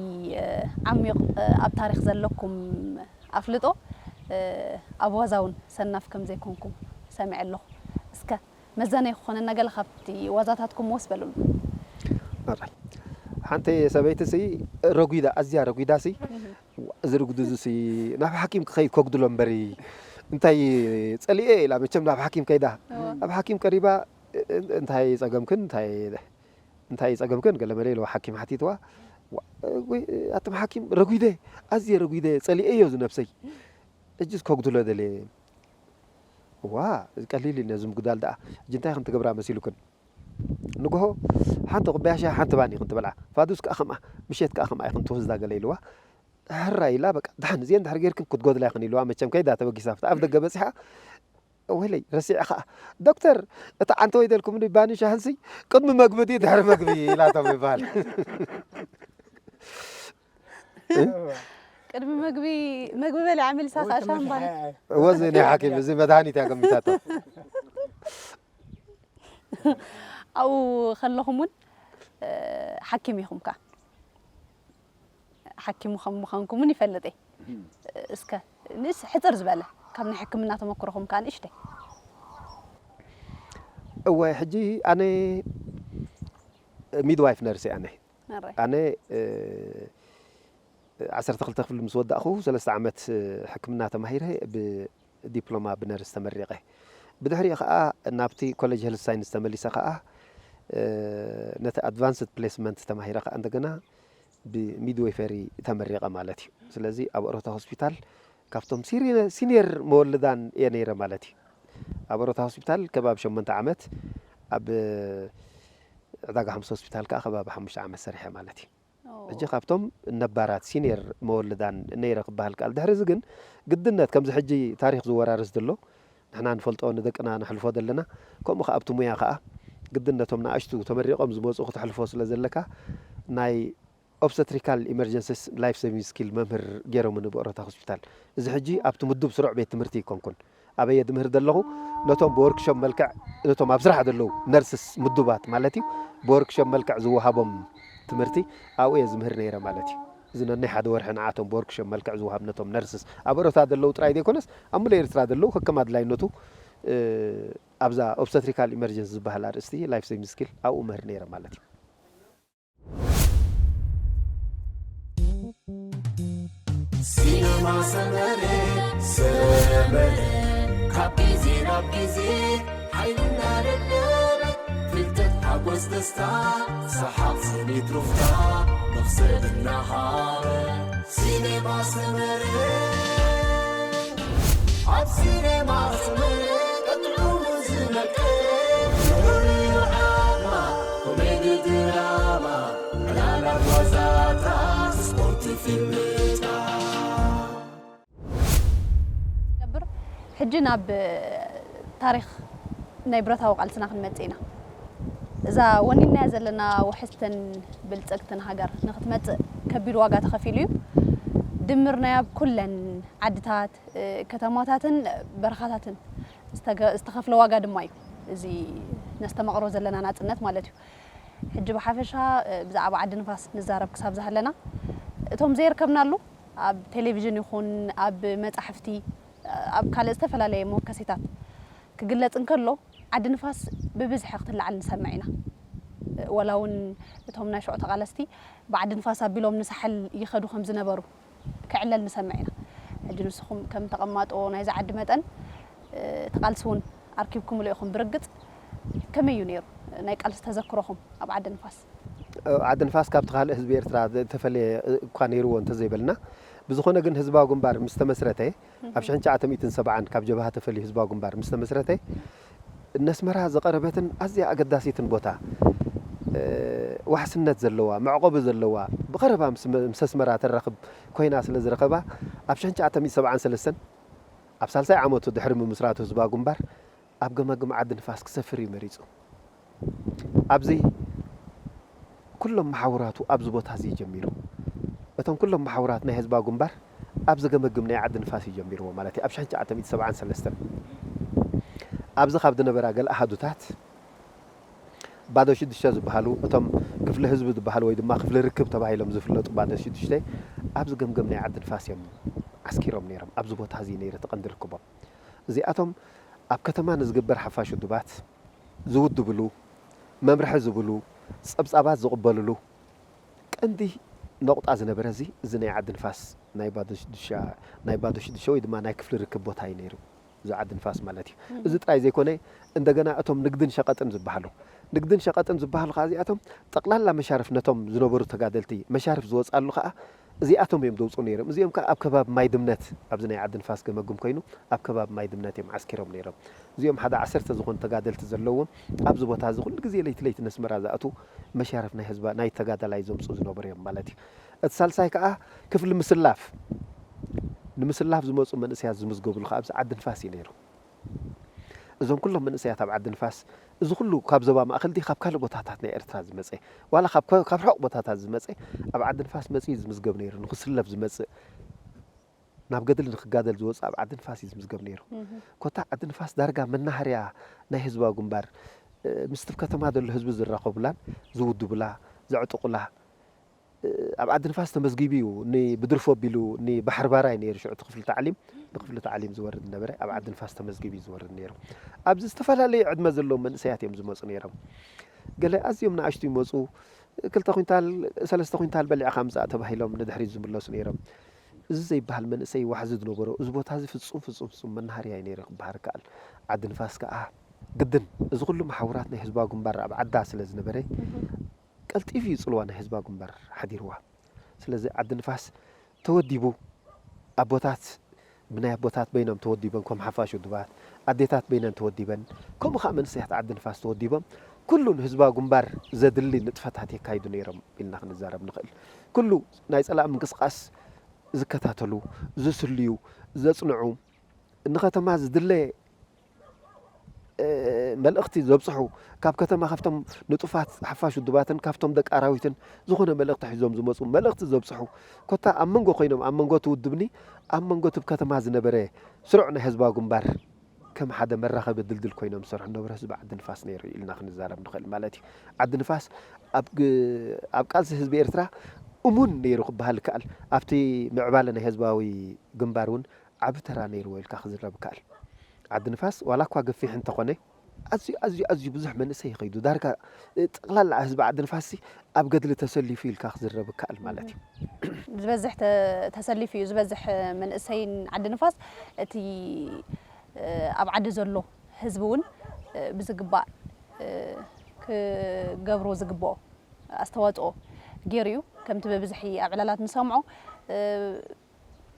ዓሚቕ ኣብ ታሪክ ዘለኩም ኣፍልጦ ኣብ ዋዛ እውን ሰናፍ ከም ዘይኮንኩም ሰሚዐ ኣለኹ እስከ መዛነይ ክኾነና ገለ ካብቲ ዋዛታትኩም ወስ በሉሉ። ሓንቲ ሰበይቲ ሲ ረጒዳ ኣዝያ ረጒዳ ሲ እዚ ርጉድ እዚ ሲ ናብ ሓኪም ክኸይድ ከጉድሎ እምበሪ እንታይ ጸሊኤ ኢላ መቸም ናብ ሓኪም ከይዳ ኣብ ሓኪም ቀሪባ እንታይ ጸገምክን እንታይ እንታይ ጸገምክን ገለ መለ ኢልዋ ሓኪም ሓቲትዋ ኣቶም ሓኪም ረጒደ ኣዝየ ረጒደ ጸሊኤዮ ዝነብሰይ እጅስ ከጉድሎ ደልየ ዋ ቀሊል እዩ ነዚ ምጉዳል ደኣ ሕጂ እንታይ ኢኽን ትገብራ መሲሉክን ንግሆ ሓንቲ ኩባያ ሻሂ ሓንቲ ባኒ ኢኽን ትበልዓ ፋዱስ ከኣ ከምኣ ምሸት ከኣ ከምኣ ኢኽን ትወስዳ ገለ ኢልዋ ሕራይ ኢላ በቃ ደሓን እዚኤን ድሕሪ ጌርክን ክትጎድላ ኢኽን ኢልዋ መቸም ከይዳ ተበጊሳ ኣብቲ ኣፍ ደገ በጺሓ ወይለይ፣ ረሲዐ ኸዓ፣ "ዶክተር፣ እቲ ዓንተ ወይ ደልኩምኒ ባኒ ሻህንሲ ቅድሚ መግቢ ድዩ ድሕሪ መግቢ?" ኢላቶም ይበሃል። ቅድሚ መግቢ፣ መግቢ በሊዓ መሊሳ ከዓ ሻምባን። ወዚ ናይ ሓኪም፣ እዚ መድሃኒት እያ ገሚታቶ። ኣብኡ ከለኹም እውን፣ እ፣ ሓኪም ኢኹም ከዓ። ሓኪም ከም ምዃንኩም እውን ይፈልጥ እየ። እስከ ንእስ ሕፅር ዝበለ ካብ ናይ ሕክምና ተመክሮኹም ከዓ ንእሽተይ። እወ፣ ሕጂ ኣነ ሚድዋይፍ ነርስ እየ ኣነ። ኣራይ። ኣነ፣ እ፣ ዓሰርተ ክልተ ክፍሊ ምስ ወዳእኹ ሰለስተ ዓመት፣ እ፣ ሕክምና ተማሂረ ብዲፕሎማ ብነርስ ተመሪቐ። ብድሕሪኡ ኸዓ ናብቲ ኮሌጅ ሄልዝ ሳይንስ ተመሊሰ ኸዓ፣ እ፣ ነቲ ኣድቫንስድ ፕሌስመንት ተማሂረ ኸዓ እንደገና ብሚድዌፈሪ ተመሪቐ ማለት እዩ። ስለዚ ኣብ ኦሮታ ሆስፒታል ካብቶም ሲሪ-፣ ሲኒየር መወልዳን እየ ነይረ ማለት እዩ። ኣብ ኦሮታ ሆስፒታል ከባቢ ሸሞንተ ዓመት፣ ኣብ ዕዳጋ ሓሙስ ሆስፒታል ከዓ ከባቢ ሓሙሽተ ዓመት ሰሪሐ ማለት እዩ። ኦ። ሕጂ ካብቶም ነባራት ሲኒየር መወልዳን ነይረ ክበሃል ከኣል። ድሕሪ እዚ ግን ግድነት ከምዚ ሕጂ ታሪኽ ዝወራረስ ዘሎ ንሕና ንፈልጦ ንደቅና ነሕልፎ ዘለና፣ ከምኡ ከዓ ኣብቲ ሙያ ከዓ ግድነቶም ንኣሽቱ ተመሪቖም ዝመፁ ክተሕልፎ ስለ ዘለካ ናይ ኦብስተትሪካል ኢመርጀንሲስ ላይፍ ሴቪንግ ስኪል መምህር ገይሮምኒ ብኦሮታ ሆስፒታል። እዚ ሕጂ ኣብቲ ምዱብ ስሩዕ ቤት ትምህርቲ ይኮንኩን። ኣበየ ድምህር ዘለኹ ነቶም ብወርክሾፕ መልክዕ፣ ነቶም ኣብ ስራሕ ዘለዉ ነርስስ ምዱባት ማለት እዩ፣ ብወርክሾፕ መልክዕ ዝወሃቦም ትምህርቲ ኣብኡ እየ ዝምህር ነይረ ማለት እዩ። እዚ ነናይ ሓደ ወርሒ ንዓቶም ብወርክሾፕ መልክዕ ዝወሃብ ነቶም ነርስስ ኣብ ኦሮታ ዘለዉ ጥራይ ዘይኮነስ ኣብ ሙሉእ ኤርትራ ዘለዉ ከከም ኣድላይነቱ፣ እ፣ ኣብዛ ኦብስተትሪካል ኢመርጀንሲ ዝበሃል ኣርእስቲ ላይፍ ሴቪንግ ስኪል ኣብኡ ምህር ነይረ ማለት እዩ። ሲነማ ሰመረ ሰመረ ካብ ግዜ ናብ ግዜ ሓይልና ደለበ ፍልጠት ሓጎስ ደስታ ሰሓቕ ስኒት ሩፍታ መኽሰብ እናሃበ ሲነማ ሰመረ ኣብ ሲነማ ሰመረ ቀጥዑ ዝመቀ ፍቕሪ ዓማ ኮሜዲ ድራማ ዕላላት ዋዛታት ስፖርት ፊልምታት ገብር ሕጂ ናብ ታሪኽ ናይ ብረታዊ ቃልስና ክንመጽእ ኢና። እዛ ወኒናያ ዘለና ውሕስትን ብልጽግትን ሃገር ንክትመጽእ ከቢድ ዋጋ ተኸፊሉ እዩ። ድምር ናይ ኣብ ኩለን ዓድታት፣ እ፣ ከተማታትን በረኻታትን ዝተገ-፣ ዝተኸፍለ ዋጋ ድማ እዩ እዚ ነስተማቕሮ ዘለና ናጽነት ማለት እዩ። ሕጂ ብሓፈሻ፣ እ፣ ብዛዕባ ዓዲ ንፋስ ንዛረብ ክሳብ ዝሃለና እቶም ዘይርከብናሉ ኣብ ቴሌቪዥን ይኹን ኣብ መጻሕፍቲ ኣብ ካልእ ዝተፈላለየ መወከሲታት ክግለጽ እንከሎ ዓዲ ንፋስ ብብዝሒ ክትለዓል ንሰምዕ ኢና። ወላ እውን እቶም ናይ ሽዑ ተቓለስቲ ብዓዲ ንፋስ ኣቢሎም ንሳሕል ይኸዱ ከም ዝነበሩ ክዕለል ንሰምዕ ኢና። ሕጂ ንስኹም ከም ተቐማጦ ናይዚ ዓዲ መጠን እቲ ቃልሲ እውን ኣርኪብኩምሉ ኢኹም። ብርግጽ ከመይ እዩ ነይሩ ናይ ቃልሲ ተዘክሮኹም ኣብ ዓዲ ንፋስ? ዓዲ ንፋስ ካብቲ ካልእ ህዝቢ ኤርትራ ዝተፈለየ እኳ ነይርዎ እንተዘይበልና፣ ብዝኾነ ግን ህዝባዊ ግንባር ምስ ተመስረተ፣ ኣብ ሽሕን ትሽዓተ ሚእትን ሰብዓን ካብ ጀብሃ ተፈልዩ ህዝባዊ ግንባር ምስ ተመስረተ፣ ነስመራ ዝቐረበትን ኣዝያ ኣገዳሲትን ቦታ፣ እ፣ ዋሕስነት ዘለዋ፣ መዕቆቢ ዘለዋ፣ ብቐረባ ምስ መ-፣ ምስ ኣስመራ ተራኽብ ኮይና ስለ ዝረኸባ፣ ኣብ ሽሕን ትሽዓተ ሚእትን ሰብዓን ሰለስተን ኣብ ሳልሳይ ዓመቱ ድሕሪ ምምስራቱ ህዝባዊ ግንባር ኣብ ገመግም ዓዲ ንፋስ ክሰፍር እዩ መሪጹ። ኣብዚ ኩሎም መሓውራቱ ኣብዚ ቦታ እዚ እዩ ጀሚሩ። እቶም ኩሎም መሓውራት ናይ ህዝባዊ ግንባር ኣብዚ ገመግም ናይ ዓዲ ንፋስ እዩ ጀሚርዎ ማለት እዩ። ኣብ ሽሕን ትሽዓተ ሚእትን ሰብዓን ሰለስተን ኣብዚ ካብ ዝነበራ ገለ ኣሃዱታት ባዶ ሽዱሽተ ዝበሃሉ፣ እቶም ክፍሊ ህዝቢ ዝበሃሉ ወይ ድማ ክፍሊ ርክብ ተባሂሎም ዝፍለጡ ባዶ ሽዱሽተ ኣብዚ ገምገም ናይ ዓዲ ንፋስ እዮም ዓስኪሮም ነይሮም። ኣብዚ ቦታ እዚ ነይሩ እቲ ቀንዲ ርክቦም። እዚኣቶም ኣብ ከተማ ንዝግበር ሓፋሽ ውድባት ዝውድብሉ፣ መምርሒ ዝብሉ፣ ጸብጻባት ዝቕበልሉ ቀንዲ ነቑጣ ዝነበረ እዚ፣ እዚ ናይ ዓዲ ንፋስ ናይ ባዶ ሽዱሻ፣ ናይ ባዶ ሽዱሻ ወይ ድማ ናይ ክፍሊ ርክብ ቦታ እዩ ነይሩ። እዚ ዓዲ ንፋስ ማለት እዩ። እዚ ጥራይ ዘይኮነ፣ እንደገና እቶም ንግድን ሸቐጥን ዝበሃሉ፣ ንግድን ሸቐጥን ዝበሃሉ ከዓ እዚኣቶም ጠቕላላ መሻርፍ ነቶም ዝነበሩ ተጋደልቲ መሻርፍ ዝወፅኣሉ ከዓ እዚኣቶም እዮም ዘውፅኡ ነይሮም። እዚኦም ከዓ ኣብ ከባቢ ማይ ድምነት፣ ኣብዚ ናይ ዓዲ ንፋስ ገመግም ኮይኑ፣ ኣብ ከባቢ ማይ ድምነት እዮም ዓስኪሮም ነይሮም። እዚኦም ሓደ ዓሰርተ ዝኾኑ ተጋደልቲ ዘለዎም፣ ኣብዚ ቦታ እዚ ኩሉ ግዜ ለይቲ ለይቲ ነስመራ ዝኣትዉ መሻርፍ ናይ ህዝባ፣ ናይ ተጋዳላይ ዘምፅኡ ዝነበሩ እዮም ማለት እዩ። እቲ ሳልሳይ ከዓ ክፍሊ ምስላፍ፣ ንምስላፍ ዝመፁ መንእሰያት ዝምዝገብሉ ከዓ ኣብዚ ዓዲ ንፋስ እዩ ነይሩ። እዞም ኩሎም መንእሰያት ኣብ ዓዲ ንፋስ፣ እዚ ኩሉ ካብ ዞባ ማእከል ድዩ ካብ ካልእ ቦታታት ናይ ኤርትራ ዝመጸ፣ ዋላ ካብ ከ-፣ ካብ ርሑቕ ቦታታት ዝመጸ፣ ኣብ ዓዲ ንፋስ መጺኡ ዝምዝገብ ነይሩ፣ ንኽስለፍ ዝመጽእ፣ ናብ ገድሊ ንኽጋደል ዝወጽእ ኣብ ዓዲ ንፋስ እዩ ዝምዝገብ ነይሩ። ኮታ ዓዲ ንፋስ ዳርጋ መናሃርያ ናይ ህዝባዊ ግንባር፣ እ፣ ምስቲ ኣብ ከተማ ዘሎ ህዝቢ ዝራኸቡላን ዝውድቡላ፣ ዘዕጥቑላ፣ ኣብ ዓዲ ንፋስ ተመዝጊቡ እዩ። ኒ-፣ ብድርፎ ኣቢሉ ንባሕሪ ባራይ ነይሩ ሽዑ እቲ ክፍሊ ታዕሊም፣ ንክፍሊ ታዕሊም ዝወርድ ነበረ። ኣብ ዓዲ ንፋስ ተመዝጊቡ እዩ ዝወርድ ነይሩ። ኣብዚ ዝተፈላለዩ ዕድመ ዘለዎም መንእሰያት እዮም ዝመፁ ነይሮም። ገለ ኣዝዮም ንኣሽቱ ይመፁ፣ ክልተ ኩንታል፣ ሰለስተ ኩንታል በሊዕኻ ምፃእ ተባሂሎም ንድሕሪት ዝምለሱ ነይሮም። እዚ ዘይበሃል መንእሰይ ዋሕዚ ዝነበሮ፣ እዚ ቦታ እዚ ፍጹም፣ ፍጹም፣ ፍጹም መናሃርያ እዩ ነይሩ ክበሃል ይከኣል። ዓዲ ንፋስ ከኣ ግድን፣ እዚ ኩሉ መሓውራት ናይ ህዝባዊ ግንባር ኣብ ዓዳ ስለ ዝነበረ፣ ቀልጢፉ እዩ ጽልዋ ናይ ህዝባዊ ግንባር ሓዲርዋ። ስለዚ ዓዲ ንፋስ ተወዲቡ፣ ኣቦታት ብናይ ኣቦታት በይኖም ተወዲቦም፣ ከም ሓፋሽ ውድባት፣ ኣዴታት በይነን ተወዲበን፣ ከምኡ ኸኣ መንእሰያት ዓዲ ንፋስ ተወዲቦም፣ ኩሉ ንህዝባዊ ግንባር ዘድሊ ንጥፈታት የካይዱ ነይሮም ኢልና ክንዛረብ ንኽእል። ኩሉ ናይ ጸላኢ ምንቅስቓስ ዝከታተሉ፣ ዝስልዩ፣ ዘጽንዑ፣ ንኸተማ ዝድለ፣ እ፣ መልእኽቲ ዘብጽሑ፣ ካብ ከተማ ካብቶም ንጡፋት ሓፋሽ ውድባትን ካብቶም ደቂ ኣራዊትን ዝኾነ መልእኽቲ ሒዞም ዝመጹ፣ መልእኽቲ ዘብጽሑ፣ ኮታ ኣብ መንጎ ኮይኖም፣ ኣብ መንጎ እቲ ውድብኒ፣ ኣብ መንጎ እቲ ኣብ ከተማ ዝነበረ ስሩዕ ናይ ህዝባዊ ግንባር ከም ሓደ መራኸቢ ድልድል ኮይኖም ዝሰርሑ ዝነበሩ ህዝቢ ዓዲ ንፋስ ነይሩ ኢልና ክንዛረብ ንኽእል ማለት እዩ። ዓዲ ንፋስ ኣብ ግ-፣ ኣብ ቃልሲ ህዝቢ ኤርትራ እሙን ነይሩ ክበሃል ይከኣል። ኣብቲ ምዕባለ ናይ ህዝባዊ ግንባር እውን ዓቢ ተራ ነይርዎ ኢልካ ክዝረብ ይከኣል። ዓዲ ንፋስ ዋላ እኳ ገፊሕ እንተኾነ፣ ኣዝዩ፣ ኣዝዩ፣ ኣዝዩ ብዙሕ መንእሰይ ይኸይዱ። ዳርጋ፣ እ፣ ጠቕላላ ህዝቢ ዓዲ ንፋስሲ ኣብ ገድሊ ተሰሊፉ ኢልካ ክዝረብ ይከኣል ማለት እዩ። ዝበዝሕ ተ-፣ ተሰሊፉ እዩ። ዝበዝሕ መንእሰይን ዓዲ ንፋስ እቲ፣ እ፣ ኣብ ዓዲ ዘሎ ህዝቢ እውን፣ እ፣ ብዝግባእ፣ እ፣ ክገብሮ ዝግብኦ ኣስተዋጽኦ ገይሩ እዩ። ከምቲ ብብዝሒ ኣብ ዕላላት ንሰምዖ፣ እ፣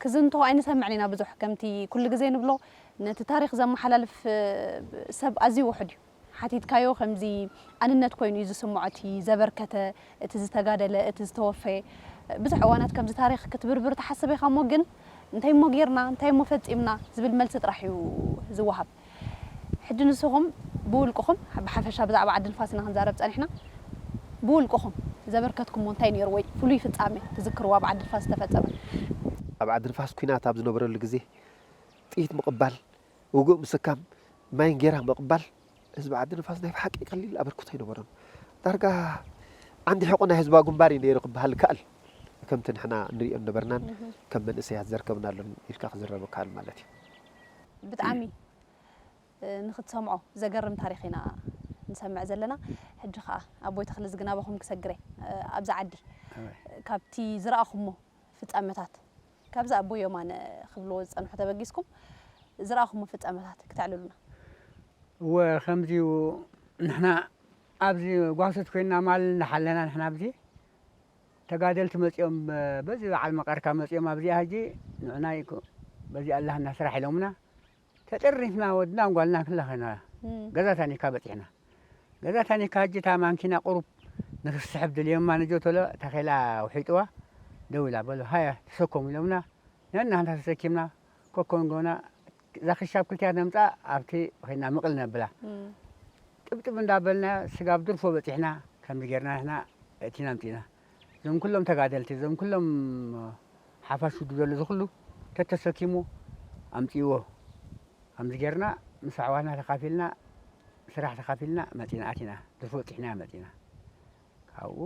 ክዝንቶ ኣይንሰምዕን ኢና ብዙሕ። ከምቲ ኩሉ ግዜ ንብሎ፣ ነቲ ታሪኽ ዘመሓላልፍ፣ እ፣ ሰብ ኣዝዩ ውሑድ እዩ። ሓቲትካዮ፣ ከምዚ ኣንነት ኮይኑ እዩ ዝስምዖ፣ እቲ ዘበርከተ፣ እቲ ዝተጋደለ፣ እቲ ዝተወፈየ። ብዙሕ እዋናት ከምዚ ታሪኽ ክትብርብር ትሓስብ ኢኻ እሞ፣ ግን እንታይ እሞ ጌርና፣ እንታይ እሞ ፈጺምና ዝብል መልሲ ጥራሕ እዩ ዝወሃብ። ሕጂ ንስኹም ብውልቅኹም፣ ብሓፈሻ ብዛዕባ ዓዲ ንፋስ ኢና ክንዛረብ ጸኒሕና፣ ብውልቅኹም ዘበርከትኩሞ እንታይ ነይሩ ወይ ፍሉይ ፍጻሜ ትዝክርዎ ኣብ ዓዲ ንፋስ ዝተፈጸመ? ኣብ ዓዲ ንፋስ ኲናት ኣብ ዝነበረሉ ግዜ ጥይት ምቕባል፣ ውጉእ ምስካም፣ ማይ እንጌራ ምቕባል ህዝቢ ዓዲ ንፋስ ናይ ብሓቂ ቀሊል ኣበርክቶ ኣይነበሮን። ዳርጋ ዓንዲ ሕቖ ናይ ህዝባዊ ግንባር እዩ ነይሩ ክበሃል ይከኣል። ከምቲ ንሕና ንሪኦ ነበርናን ከም መንእሰያት ዘርከብናሉን ኢልካ ክዝረብ ይከኣል ማለት እዩ። ብጣዕሚ፣ እ፣ ንኽትሰምዖ ዘገርም ታሪኽ ኢና ንሰምዕ ዘለና። ሕጂ ኸኣ ኣቦይ ተኽለ ዝግ ናባኹም ክሰግረ፣ እ፣ ኣብዛ ዓዲ፣ እወ። ካብቲ ዝረኣኹሞ ፍጻመታት፣ ካብዚ ኣቦይ የማነ ክብልዎ ዝጸንሑ ተበጊስኩም ዝረኣኹሞ ፍጻመታት ክተዕልሉና። እወ፣ ከምዚ'ዩ። ንሕና ኣብዚ ጓሶት ኮይንና ማል እናሓለና፣ ንሕና ኣብዚ ተጋደልቲ መጺኦም፣ በዚ በዓል መቐርካ መጺኦም ኣብዚኣ ሕጂ ንዕና ይኩ-፣ በዚ ኣላህና ስራሕ ኢሎምና። ተጠሪፍና ወድናን ጓልናን ክላ ኮይና እም። ገዛ ታኒካ በጺሕና። ገዛ ታኒካ ሕጂ እታ ማንኪና ቁሩብ ንክስሕብ ድልዮማ ንጆ ተሎ ተኼላ ውሒጥዋ ደው ኢላ፣ በሉ ሃያ ተሰከሙ ኢሎምና። ነናህና ተሰኪምና ኮኮንጎና እዛ ክሻብ ክልቲኣ ነምጻ ኣብቲ ኮይና ምቕል ነብላ። እም። ጥብጥብ እንዳበልና ስጋብ ድርፎ በጺሕና፣ ከምዚ ጌርና ንሕና እቲና ኣምጺእና። እዞም ኩሎም ተጋደልቲ፣ እዞም ኩሎም ሓፋሽ ውድብ ዘሎ እዚ ኩሉ ተተሰኪሙ ኣምጺእዎ። ከምዚ ጌርና ምስ ኣሕዋትና ተኻፊልና፣ ስራሕ ተኻፊልና መጺና ኣቲና። ድርፎ በጺሕና መጺና። ካብኡ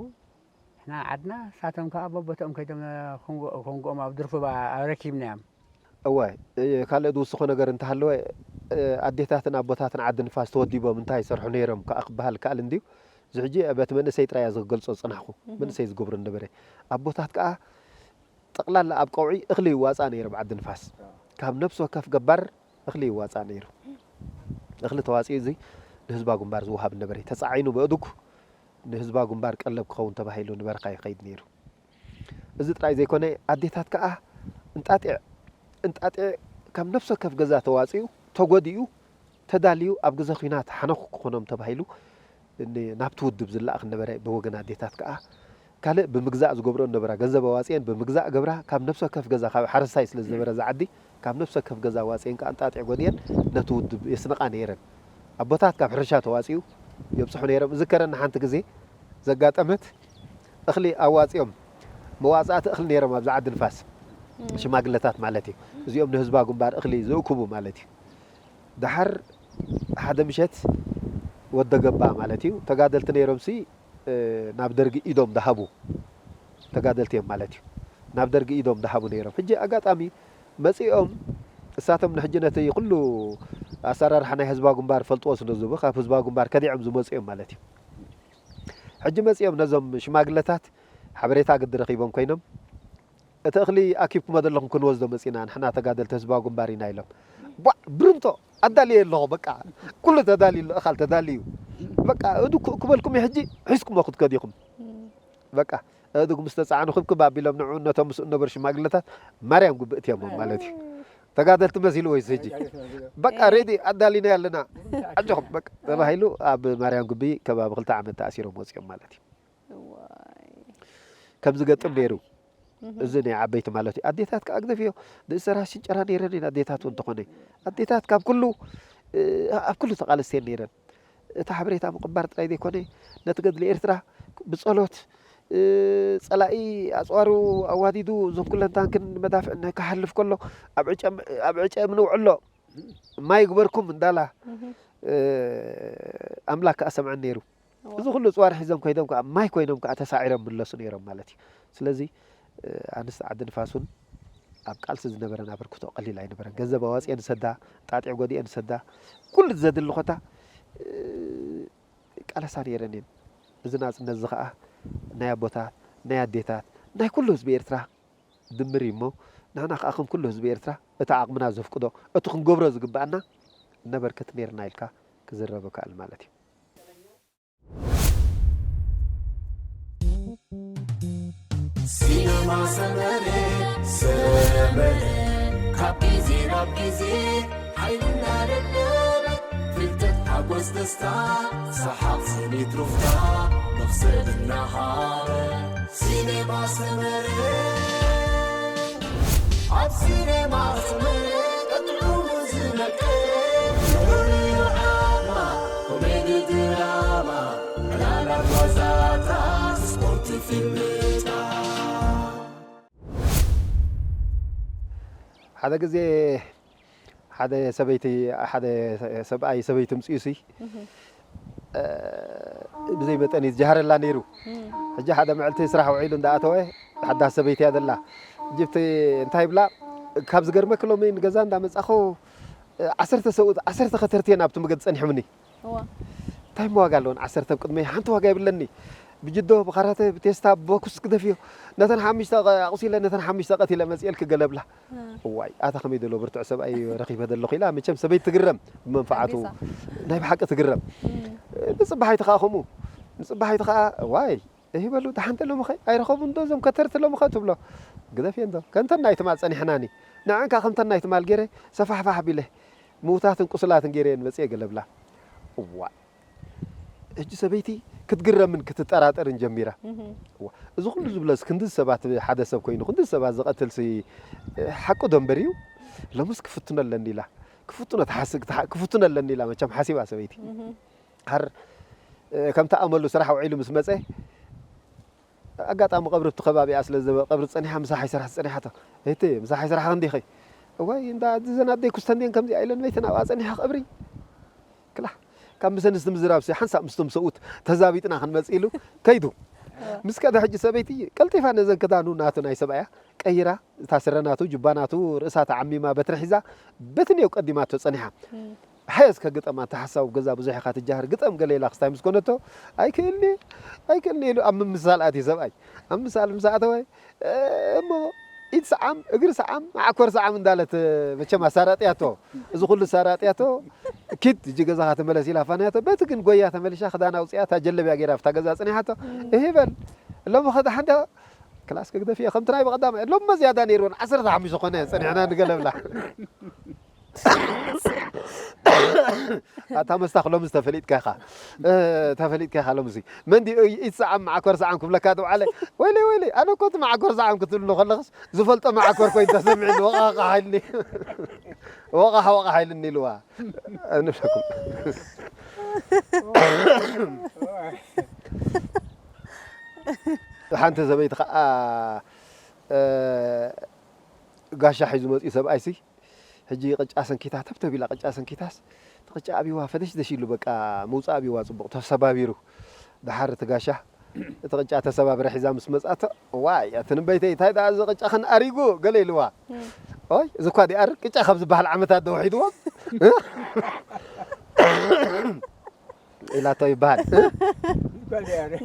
ንሕና ዓድና፣ ንሳቶም ከኣ በቦትኦም ከይዶም ኮንጎ-፣ ኮንጎኦም ኣብ ድርፎ ባ-፣ ረኪብናዮም። እወ፣ እ፣ ካልእ ዝውስኾ ነገር እንተሃለወ፣ እ፣ ኣዴታትን ኣቦታትን ዓዲ ንፋስ ተወዲቦም እንታይ ይሰርሑ ነይሮም ከኣ ክበሃል ይከኣል እንድዩ። እዚ ሕጂ በቲ መንእሰይ ጥራይ እያ ዝገልጾ ዝጸናሕኩ። እህ። መንእሰይ ዝገብሮ ነበረ። ኣቦታት ከኣ ጠቕላላ ኣብ ቀውዒ እኽሊ ይዋጻእ ነይሩ ኣብ ዓዲ ንፋስ። ካብ ነፍሲ ወከፍ ገባር እኽሊ ይዋጻእ ነይሩ። እኽሊ ተዋጺኡ እዚ ንህዝባዊ ግንባር ዝወሃብ ነበረ። ተጻዒኑ በእዱግ ንህዝባዊ ግንባር ቀለብ ክኸውን ተባሂሉ ንበረኻ ይኸይድ ነይሩ። እዚ ጥራይ ዘይኮነ፣ ኣዴታት ከኣ እንጣጢዕ፣ እንጣጢዕ ካብ ነፍሲ ወከፍ ገዛ ተዋጺኡ፣ ተጎዲኡ፣ ተዳልዩ፣ ኣብ ግዜ ኲናት ሓነኹ ክኾኖም ተባሂሉ ን-፣ ናብቲ ውድብ ዝለኣኽ ነበረ። ብወገን ኣዴታት ከኣ ካልእ ብምግዛእ ዝገብርኦ ነበራ። ገንዘብ ኣዋጺአን ብምግዛእ ገብራ፣ ካብ ነፍሲ ወከፍ ገዛ፣ ካብ ሓረስታይ ስለ ዝነበረ እዛ ዓዲ፣ ካብ ነፍሲ ወከፍ ገዛ ኣዋጺአን ከኣ እንጣጢዕ ጎዲኤን ነቲ ውድብ የስንቓ ነይረን። ኣቦታት ካብ ሕርሻ ተዋፅኡ የብፅሑ ነይሮም። እዝከረኒ ሓንቲ ግዜ ዘጋጠመት፣ እኽሊ ኣዋፂኦም፣ መዋፅእቲ እኽሊ ነይሮም ኣብዚ ዓዲ ንፋስ፣ ሽማግለታት ማለት እዩ። እዚኦም ንህዝባዊ ግንባር እኽሊ ዝእክቡ ማለት እዩ። ደሓር ሓደ ምሸት ወደ ገባ ማለት እዩ፣ ተጋደልቲ ነይሮምሲ ናብ ደርጊ ኢዶም ደሃቡ ተጋደልቲ እዮም ማለት እዩ። ናብ ደርጊ ኢዶም ደሃቡ ነይሮም። ሕጂ ኣጋጣሚ መጺኦም፣ እሳቶም ንሕጂ ነቲ ኩሉ ኣሰራርሓ ናይ ህዝባዊ ግንባር ፈልጥዎ ስለ ዝህቡ፣ ካብ ህዝባዊ ግንባር ከዲዖም ዝመጹ እዮም ማለት እዩ። ሕጂ መጺኦም ነዞም ሽማግለታት ሓበሬታ ግዲ ረኺቦም ኮይኖም፣ እቲ እኽሊ ኣኪብኩሞ ዘለኹም ክንወስዶ መጺና፣ ንሕና ተጋደልቲ ህዝባዊ ግንባር ኢና ኢሎም። ቧዕ ብርንቶ ኣዳልየ ኣለኹ፣ በቃ ኩሉ ተዳልዩ ኣሎ፣ እኻል ተዳልዩ፣ በቃ እዱ ክእክበልኩም እዩ፣ ሕጂ ሒዝኩሞ ክትከዱ ኢኹም። በቃ እዱ ምስ ተጻዕኑ ክብክብ ኣቢሎም ንዕኡ ነቶም ምስኡ ነበሩ ሽማግለታት ማርያም ጉብእ እትዮሞም ማለት እዩ። ተጋደልቲ መሲሉ ወይስ ሕጂ በቃ ሬዲ ኣዳሊና ኣለና፣ ኣጆኹም በቃ ተባሂሉ ኣብ ማርያም ጉቢ ከባቢ ክልተ ዓመት ተኣሲሮም ወጺኦም ማለት እዩ። ከምዚ ገጥም ነይሩ። እዚ ናይ ዓበይቲ ማለት እዩ። ኣዴታት ከዓ ግደፍዮ፣ ንእሰራ ሽንጨራ ነይረን እየን ኣዴታት እውን እንተኾነ። ኣዴታት ካብ ኩሉ፣ እ፣ ኣብ ኩሉ ተቓለስቲ እየን ነይረን። እቲ ሓበሬታ ምቕባር ጥራይ ዘይኮነ፣ ነቲ ገድሊ ኤርትራ ብጸሎት፣ እ፣ ጸላኢ ኣጽዋሩ ኣዋዲዱ እዞም ኩለን ታንክን መዳፍዕን ክሓልፍ ከሎ፣ ኣብ ዕጨ-፣ ኣብ ዕጨ የምንውዕሎ፣ ማይ ይግበርኩም እንዳላ፣ እ፣ ኣምላክ ከኣ ሰምዐን ነይሩ። እዋ። እዚ ኩሉ ጽዋር ሒዞም ኮይዶም ከኣ፣ ማይ ኮይኖም ከኣ ተሳዒሮም ምለሱ ነይሮም ማለት እዩ። ስለዚ፣ እ፣ ኣንስቲ ዓዲ ንፋስ እውን ኣብ ቃልሲ ዝነበረን ኣበርክቶ ቀሊል ኣይነበረን። ገንዘብ ኣዋጺኤን ዝሰዳ፣ ጣጢዕ ጎዲኤን ዝሰዳ፣ ኩሉ ዘድሊ ኮታ፣ እ፣ ቃለሳ ነይረን እየን። እዚ ናጽነት እዚ ከኣ ናይ ኣቦታት፣ ናይ ኣዴታት፣ ናይ ኩሉ ህዝቢ ኤርትራ ድምር እዩ እሞ፣ ንሕና ከኣ ከም ኩሉ ህዝቢ ኤርትራ፣ እቲ ዓቕምና ዘፍቅዶ፣ እቲ ክንገብሮ ዝግብኣና ነበርክት ነይርና ኢልካ ክዝረብ ይከኣል ማለት እዩ። ሲነማ ሰመረ፣ ሰመረ፣ ካብ ግዜ ናብ ግዜ ሓይልና ደደበ፣ ፍልጠት ሓጎስ ደስታ፣ ሰሓቕ ስኒት ሩፍታ፣ መኽሰብ እናሃረ። ሲነማ ሰመረ፣ ኣብ ሲነማ ሰመረ፣ ቀጥዑ ዝመቀረ፣ ፍሉይ ዓማ፣ ኮሜዲ ድራማ፣ ዕላላት ዋዛታት፣ ስፖርት ፊልምታት። ሓደ ግዜ ሓደ ሰበይቲ፣ ሓደ ሰብኣይ ሰበይቲ ምጽኡሲ፣ እ፣ ብዘይ መጠን እዩ ዝጀሃረላ ነይሩ። ሕጂ ሓደ መዕልቲ ስራሕ ውዒሉ እንዳኣተወ፣ ሓዳስ ሰበይቲ እያ ዘላ። ጅብቲ እንታይ ይብላ፣ ካብ ዝገርመኪ ሎሚ ንገዛ እንዳመጻኹ፣ እ፣ ዓሰርተ ሰብኡት፣ ዓሰርተ ከተርቲ እየን ኣብቲ መገዲ ጸኒሖምኒ። እዋ። እንታይ እሞ ዋጋ ኣለወን? ዓሰርተ ኣብ ቅድመይ ሓንቲ ዋጋ የብለኒ። ብጅዶ፣ ብኻራተ፣ ብቴስታ፣ ብቦክስ ግደፍዮ። ነተን ሓሙሽተ ቀ-፣ ኣቑሲለ፣ ነተን ሓሙሽተ ቀቲለ መጽኤልኪ ገለ ብላ። እ። እዋይ፣ ኣታ ከመይ ደሎ ብርቱዕ ሰብኣይ ረኺበ ዘለኹ ኢላ፣ መቸም ሰበይቲ ትግረም ብመንፍዓቱ። ኣዴሳ። ናይ ብሓቂ ትግረም። እ። ንጽባሓይቲ ከኣ ከምኡ። ንጽባሓይቲ ከኣ፣ እዋይ፣ እሂ በሉ፣ ደሓን ተ ሎምኸ ኣይረኸቡን ዶ እዞም ከተርቲ ሎምኸ ትብሎ። ግደፍዮ እንዶ። ከምተን ናይ ትማል ጸኒሕናኒ። ንዐን ከኣ ከምተን ናይ ትማል ገይረ፣ ሰፋሕፋሕ ኣቢለ፣ ምዉታትን ቁስላትን ገይረ እየን መጽኤ ገለ ብላ። እዋይ። ሕጂ ሰበይቲ ክትግረምን ክትጠራጠርን ጀሚራ። እህ። እዋ፣ እዚ ኩሉ ዝብለስ ክንዲ ሰባት፣ ሓደ ሰብ ኮይኑ ክንዲ ሰባት ዝቐትልሲ፣ እ፣ ሓቁ ዶ እምበር እዩ? ሎምስ ክፍትኖ ኣለኒ ኢላ። ክፍትኖ ትሓስብ፣ ትሓ-፣ ክፍትኖ ኣለኒ ኢላ መቸም ሓሲባ ሰበይቲ። እህ። ሃር፣ እ፣ ከምቲ ኣመሉ ስራሕ ውዒሉ ምስ መጸ፣ ኣጋጣሚ ቀብሪ ኣብቲ ከባቢኣ ስለ ዝነበረ፣ ቀብሪ ጸኒሓ ምሳሕ ኣይሰርሓ ጸኒሓቶ። እቲ ምሳሕ ኣይሰርሓ ክንዲኺ? እዋይ፣ እንዳ እዘን ኣደይ ኩስተንድየን ከምዚኣ ኢለን መይተን ኣብኣ ጸኒሓ ቀብሪ? ክላ፣ ካብ ምስ ኣንስቲ ምዝራብሲ ሓንሳብ ምስቶም ሰብኡት ተዛቢጥና ክንመጽእ ኢሉ ከይዱ። እወ። ምስ ከደ ሕጂ ሰበይቲ ቀልጢፋ ነዘን ክዳኑ ናቱ ናይ ሰብኣያ ቀይራ፣ እታ ስረ ናቱ፣ ጁባ ናቱ፣ ርእሳ ተዓሚማ በትሪ ሒዛ፣ በቲ ኔው ቀዲማቶ ጸኒሓ። እም። ሓየስ ከግጠማ፣ እንተ ሓሳብ ገዛ ብዙሕ ኢኻ ትጃሃር፣ ግጠም ገለ ኢላ ክስታይ ምስ ኮነቶ፣ ኣይክእልኒ፣ ኣይክእልኒ ኢሉ ኣብ ምምሳል ኣትዩ ሰብኣይ። ኣብ ምምሳል ምስ ኣተወ፣ እሞ ኢድ ሰዓም፣ እግሪ ሰዓም፣ መዓኮር ሰዓም እንዳለት መቸም ኣሳራጥያቶ። እዚ ኩሉ ኣሳራጥያቶ፣ ኪድ፣ እጂ ገዛኻ ተመለስ ኢላ ፋንያቶ። በቲ ግን ጎያ ተመሊሻ፣ ክዳና ኣውጺኣ፣ እታ ጀለብያ ገይራ ኣብታ ገዛ ጸኒሓቶ። እም። እሂ በል፣ ሎሚ ኸ ደሓን ዶ? ክላስ ክግደፍ እየ፣ ከምቲ ናይ ብቐዳማይ። ሎሚ ዝያዳ ነይርወን፣ ዓሰርተ ሓሙሽተ ኮነ፣ ጸኒሕና ንገለብላ። ኣታ መስታኽ ሎምስ ተፈሊጥካ ኢኻ። እ፣ ተፈሊጥካ ኢኻ ሎምሲ። መን ድዩ ኢድ ሰዓም መዓኮር ሰዓም ክብለካ ተባዕለ? ወይለይ፣ ወይለይ፣ ኣነ እኮ እቲ መዓኮር ሰዓም ክትብሉ ከለኽስ ዝፈልጦ መዓኮር ኮይኑ ተሰሚዑኒ፣ ወቓሕ ኢልኒ። ወቓሕ፣ ወቓሕ ኢልኒ ኢልዋ። ንብለኩም። ሓንቲ ሰበይቲ ከዓ ጋሻ ሒዙ መፅኡ ሰብኣይሲ፣ ሕጂ ቅጫ ሰንኪታ፣ ተብተብ ኢላ ቅጫ ሰንኪታስ፣ እቲ ቅጫ ኣብዋ ፈደሽደሽ ኢሉ፣ በቃ ምውፃእ ኣብዋ ፅቡቕ ተሰባቢሩ። ደሓር እቲ ጋሻ እቲ ቅጫ ተሰባብረ ሒዛ ምስ መፃት፣ ዋይ ኣቲ ንበይተይ፣ እንታይ ደኣ እዚ ቅጫ ከን ኣሪጉ ገለ ኢልዋ። ኦይ እዚ እኳ ዲኣር ቅጫ ካብ ዝበሃል ዓመታት ዶ ውሒድዎም ኢላቶ ይበሃል።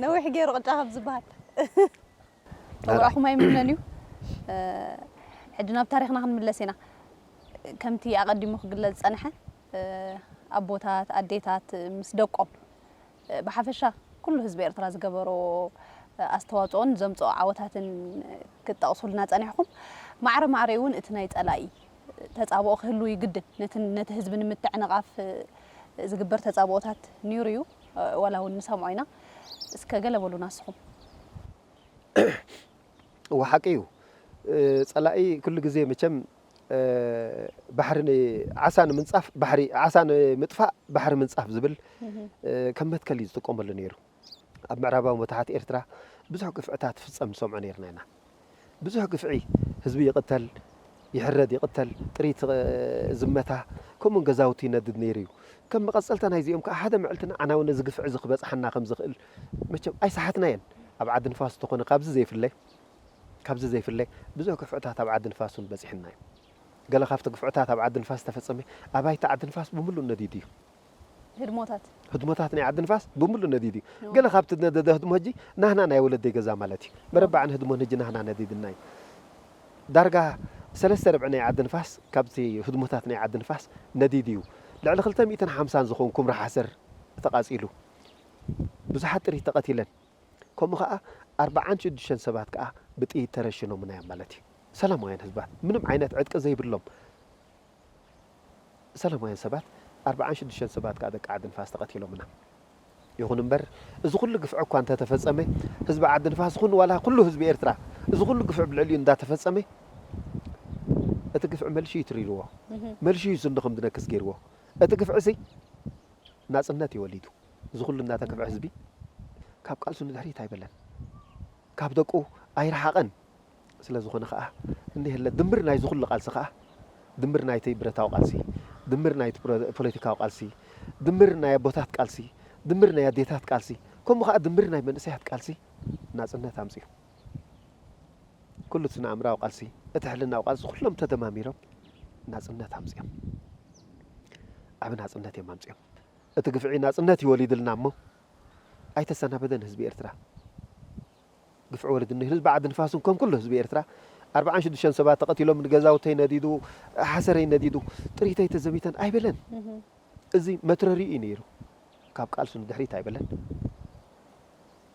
ነዊሕ ገይሩ ቅጫ ካብ ዝበሃል። እዋኹም ኣይምነን እዩ። ሕጂ ናብ ታሪኽና ክንምለስ ኢና። ከምቲ ኣቐዲሙ ክግለጽ ዝጸንሐ፣ ኣቦታት ኣዴታት ምስ ደቆም፣ ብሓፈሻ ኩሉ ህዝቢ ኤርትራ ዝገበሮ ኣስተዋጽኦን ዘምጽኦ ዓወታትን ክትጠቕሱልና ጸኒሕኩም፣ ማዕረ ማዕረ እውን እቲ ናይ ጸላኢ ተጻብኦ ክህሉ ይግድን። ነቲ ህዝቢ ንምትዕንቓፍ ዝግበር ተጻብኦታት ነይሩ እዩ፣ ዋላ እውን ንሰምዖ ኢና። እስከ ገለ በሉና ንስኹም። እወ ሓቂ እዩ። ጸላኢ ኩሉ ግዜ መቸም ባሕሪ ዓሳ ንምንጻፍ ባሕሪ ዓሳ ንምጥፋእ ባሕሪ ምንጻፍ ዝብል ከም መትከል እዩ ዝጥቀመሉ ነይሩ። ኣብ ምዕራባዊ መታሕት ኤርትራ ብዙሕ ግፍዕታት ፍጸም ንሰምዖ ነይርና ኢና። ብዙሕ ግፍዒ፣ ህዝቢ ይቕተል፣ ይሕረድ፣ ይቕተል፣ ጥሪት ዝመታ፣ ከምኡውን ገዛውቲ ይነድድ ነይሩ እዩ። ከም መቐጸልታ ናይዚኦም ከዓ ሓደ መዕልቲ ንዓና እውን እዚ ግፍዒ እዚ ክበጽሓና ከም ዝኽእል መቸም ኣይሰሓትናየን። ኣብ ዓዲ ንፋስ እንተኾነ ካብዚ ዘይፍለ ካብዚ ዘይፍለ ብዙሕ ግፍዕታት ኣብ ዓዲ ንፋስ እውን በጺሕና እዩ። ገለ ካብቲ ግፍዕታት ኣብ ዓዲ ንፋስ ዝተፈጸመ ኣባይቲ ዓዲ ንፋስ ብምሉእ ነዲዱ እዩ። ህድሞታት ህድሞታት ናይ ዓዲ ንፋስ ብምሉእ ነዲዱ እዩ። ገለ ካብቲ ነደደ ህድሞ ሕጂ ናህና ናይ ወለደይ ገዛ ማለት እዩ። መረባዕን ህድሞን ሕጂ ናህና ነዲድና እዩ። ዳርጋ ሰለስተ ርብዒ ናይ ዓዲ ንፋስ ካብቲ ህድሞታት ናይ ዓዲ ንፋስ ነዲዱ እዩ። ልዕሊ ክልተ ሚእትን ሓምሳን ዝኾን ኩምራ ሓሰር ተቓጺሉ። ብዙሓት ጥሪት ተቐቲለን። ከምኡ ኸዓ ኣርብዓን ሽዱሽተን ሰባት ከኣ ብጥይት ተረሽኖምና እዮም ማለት እዩ። ሰላማውያን ህዝባት ምንም ዓይነት ዕጥቂ ዘይብሎም ሰላማውያን ሰባት ኣርብዓን ሽዱሽተን ሰባት ከኣ ደቂ ዓዲ ንፋስ ተቐቲሎምና። ይኹን እምበር እዚ ኩሉ ግፍዒ እኳ እንተተፈጸመ ህዝቢ ዓዲ ንፋስ ይኹን ዋላ ኩሉ ህዝቢ ኤርትራ እዚ ኩሉ ግፍዒ ብልዕሊኡ እንዳተፈጸመ እቲ ግፍዒ መልሹ እዩ ትሪርዎ። መልሹ እዩ ስንዱ ከም ዝነክስ ገይርዎ። እቲ ግፍዒ ሲ ናጽነት እዩ ወሊዱ። እዚ ኩሉ እናተግፍዐ ህዝቢ ካብ ቃልሱ ንድሕሪት ኣይበለን። ካብ ደቁ ኣይረሓቐን። ስለ ዝኾነ ኸኣ እንዲህለ ድምር ናይዚ ኩሉ ቃልሲ ኸኣ ድምር ናይቲ ብረታዊ ቃልሲ ድምር ናይቲ ፖለቲካዊ ቃልሲ ድምር ናይ ኣቦታት ቃልሲ ድምር ናይ ኣዴታት ቃልሲ ከምኡ ኸኣ ድምር ናይ መንእሰያት ቃልሲ ናጽነት ኣምጽኡ። ኩሉ እቲ ስነ ኣእምራዊ ቃልሲ እቲ ሕልናዊ ቃልሲ ኩሎም ተደማሚሮም ናጽነት ኣምጽኦም። ዓቢ ናጽነት እዮም ኣምጽኦም። እቲ ግፍዒ ናጽነት እዩ ወሊድልና እሞ ኣይተሰናበደን ህዝቢ ኤርትራ። ግፍዒ ወሊድኒ ህዝቢ ዓዲ ንፋስን ከም ኩሉ ህዝቢ ኤርትራ ኣርብዓን ሽዱሽተን ሰባት ተቐቲሎም ንገዛውተይ ነዲዱ ሓሰረይ ነዲዱ ጥሪተይ ተዘሚተን ኣይበለን። እዚ መትረሪኡ እዩ ነይሩ። ካብ ቃልሱ ንድሕሪት ኣይበለን።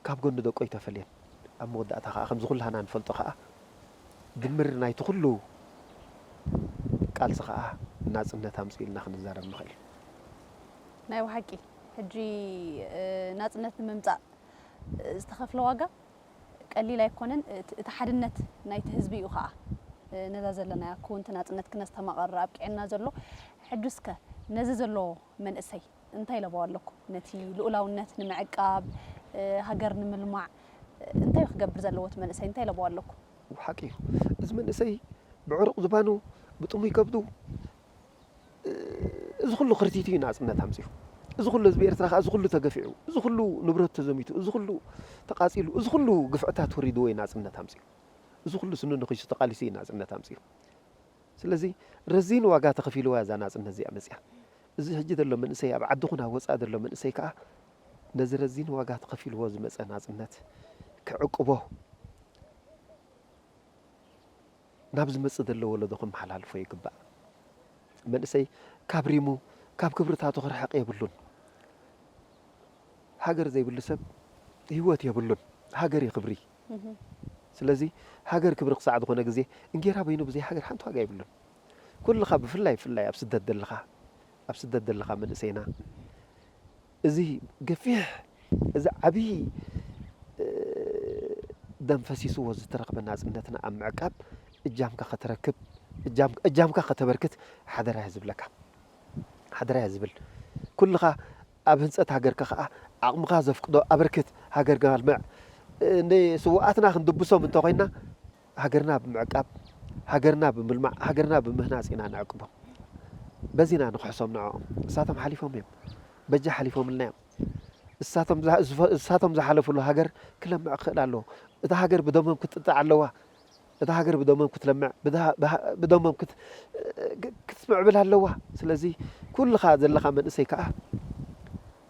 ካብ ጎኒ ደቆ ኣይተፈልየን። ኣብ መወዳእታ ኸዓ ከምዚ ኩላህና ንፈልጦ ኸዓ ድምር ናይቲ ኩሉ ቃልሲ ኸዓ ናጽነት ኣምጽኡ ኢልና ክንዛረብ ንኽእል። ናይ ብሓቂ ሕጂ ናጽነት ንምምጻእ ዝተኸፍለ ዋጋ ቀሊል ኣይኮነን። እቲ ሓድነት ናይቲ ህዝቢ እዩ ኸዓ ነዛ ዘለናያ ክውንቲ ናጽነት ክነስተማቐር ኣብቂዕና ዘሎ። ሕጂ እስከ ነዚ ዘሎ መንእሰይ እንታይ ለበዋ ኣለኩም? ነቲ ልኡላውነት ንምዕቃብ፣ ሃገር ንምልማዕ እንታይ እዩ ክገብር ዘለዎ እቲ መንእሰይ? እንታይ ለበዋ ኣለኩም? ሓቂ እዩ። እዚ መንእሰይ ብዕሩቕ ዝባኑ፣ ብጥሙይ ከብዱ፣ እዚ ኩሉ ክርቲት እዩ ናጽነት ኣምጺኡ። እዚ ኩሉ ህዝቢ ኤርትራ ከኣ እዚ ኩሉ ተገፊዑ፣ እዚ ኩሉ ንብረት ተዘሚቱ፣ እዚ ኩሉ ተቃጺሉ፣ እዚ ኩሉ ግፍዕታት ወሪድዎ እዩ ናጽነት ኣምጺኡ። እዚ ኩሉ ስኑ ነኺሱ ተቃሊሱ እዩ ናጽነት ኣምጺኡ። ስለዚ ረዚን ዋጋ ተኸፊልዋ እዛ ናጽነት እዚኣ መጺኣ። እዚ ሕጂ ዘሎ መንእሰይ ኣብ ዓዲ ኹን ኣብ ወጻኢ ዘሎ መንእሰይ ከኣ ነዚ ረዚን ዋጋ ተኸፊልዎ ዝመጸ ናጽነት ክዕቅቦ ናብ ዝመጽእ ዘሎ ወለዶ ከመሓላልፎ ይግባእ። መንእሰይ ካብ ሪሙ ካብ ክብርታቱ ክርሕቕ የብሉን። ሃገር ዘይብሉ ሰብ ህይወት የብሉን። ሃገር እዩ ክብሪ። ስለዚ ሃገር ክብሪ ክሳዕ ዝኾነ ግዜ እንጌራ በይኑ ብዘይ ሃገር ሓንቲ ዋጋ የብሉን። ኩልኻ ብፍላይ ብፍላይ ኣብ ስደት ዘለኻ ኣብ ስደት ዘለኻ መንእሰይና እዚ ገፊሕ እዚ ዓብዪ ደም ፈሲስዎ ዝተረኽበ ናፅነትና ኣብ ምዕቃብ እጃምካ ከተረክብ እጃምካ ከተበርክት ሓደራ እየ ዝብለካ። ሓደራ እየ ዝብል። ኩልኻ ኣብ ህንጸት ሃገርካ ከኣ ዓቕምኻ ዘፍቅዶ ኣበርክት፣ ሃገርካ ኣልምዕ። ንስውኣትና ክንድብሶም እንተኾይና፣ ሃገርና ብምዕቃብ፣ ሃገርና ብምልማዕ፣ ሃገርና ብምህናጽ ኢና ንዕቅቦም። በዚ ኢና ንኽሕሶም ንዕኦም። እሳቶም ሓሊፎም እዮም። በጃ ሓሊፎምልና እዮም። እሳቶም ዝሓ-፣ ዝፈ-፣ እሳቶም ዝሓለፉሉ ሃገር ክለምዕ ክኽእል ኣለዎ። እታ ሃገር ብደሞም ክትጥጣዕ ኣለዋ። እታ ሃገር ብደሞም ክትለምዕ፣ ብድሃ-፣ ብሃ-፣ ብደሞም ክት-፣ ክ-፣ ክትምዕብል ኣለዋ። ስለዚ ኩልኻ ዘለኻ መንእሰይ ከኣ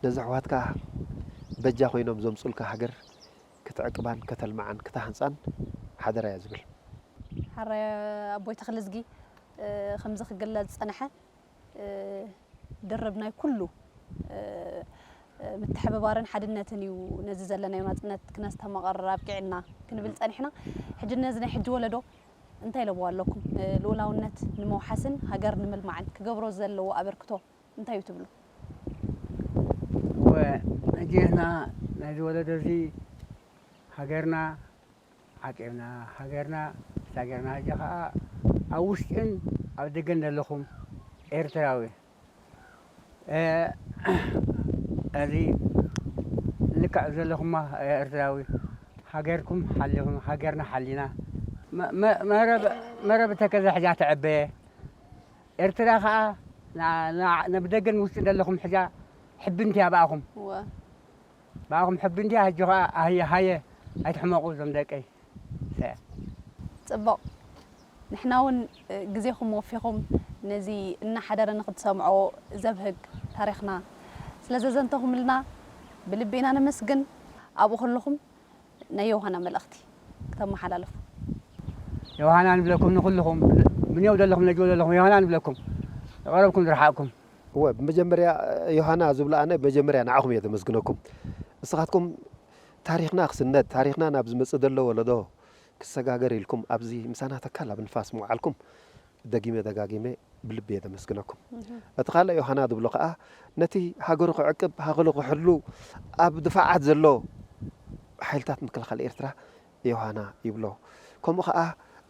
ነዚ ኣሕዋትካ በጃ ኮይኖም ዘምጹልካ ሃገር ክትዕቅባን ከተልምዓን ክተሃንጻን ሓደራ እየ ዝብል። ሓራይ ኣቦይ ተኽለዝጊ፣ እ፣ ከምዚ ክግለጽ ዝጸንሐ፣ እ፣ ድርብ ናይ ኩሉ፣ እ፣ እ፣ ምትሕብባርን ሓድነትን እዩ ነዚ ዘለናዮ ናጽነት ክነስተማቕር ኣብቂዕና ክንብል ጸኒሕና። ሕጂ ነዚ ናይ ሕጂ ወለዶ እንታይ ኢለዎ ኣለኩም? እ፣ ልኡላውነት ንምውሓስን ሃገር ንምልማዕን ክገብሮ ዘለዎ ኣበርክቶ እንታይ እዩ ትብሉ? እወ፣ ሕጂ ንሕና ናይዚ ወለዶ እዚ ሃገርና ዓቂብና፣ ሃገርና ተሳጊርና፣ ሕጂ ኸኣ ኣብ ውሽጥን ኣብ ደገን ዘለኹም ኤርትራዊ፣ እ፣ እዚ ልክዕ ዘለኹማ ኤርትራዊ፣ ሃገርኩም ሓሊኹም፣ ሃገርና ሓሊና፣ መ-፣ መ-፣ መረብ፣ መረብ ተከዘ ሕጃ ተዐበየ። ኤርትራ ኸኣ ና-፣ ና-፣ ናብ ደገን ውሽጥን ዘለኹም ሕጃ ሕብንቲ እያ ብኣኹም። እወ። ብኣኹም ሕብንቲ እያ፣ ሕጂ ኸኣ ሃየ፣ ሃየ፣ ኣይትሕመቑ እዞም ደቀይ። ሰ- ጽቡቕ። ንሕና እውን፣ እ፣ ግዜኹም ወፊኹም ነዚ እናሓደረ ንኽትሰምዖ ዘብህግ ታሪኽና ስለ ዘዘንተኹምልና ብልቢ ኢና ነመስግን። ኣብኡ ከለኹም ናይ ዮሃና መልእኽቲ ክተመሓላልፉ። ዮሃና ንብለኩም ንኹልኹም፣ ምንየው ዘለኹም፣ ነጅቦ ዘለኹም፣ ዮሃና ንብለኩም፣ ዝቐረብኩም ዝረሓቕኩም። እወ፣ ብመጀመርያ ዮሃና ዝብሎ ኣነ መጀመርያ ንዓኹም እየ ዘመስግነኩም። ንስኻትኩም ታሪኽና ክስነድ፣ ታሪኽና ናብ ዝመጽእ ዘሎ ወለዶ ክሰጋገር ኢልኩም ኣብዚ ምሳና ተካል ኣብ ንፋስ ምውዓልኩም ደጊመ ደጋጊመ ብልቢ እየ ዘመስግነኩም። እህ። እቲ ካልእ ዮሃና ዝብሎ ከኣ ነቲ ሃገሩ ክዕቅብ፣ ሃገሩ ክሕሉ ኣብ ድፋዓት ዘሎ ሓይልታት ምክልኻል ኤርትራ ዮሃና ይብሎ። ከምኡ ከኣ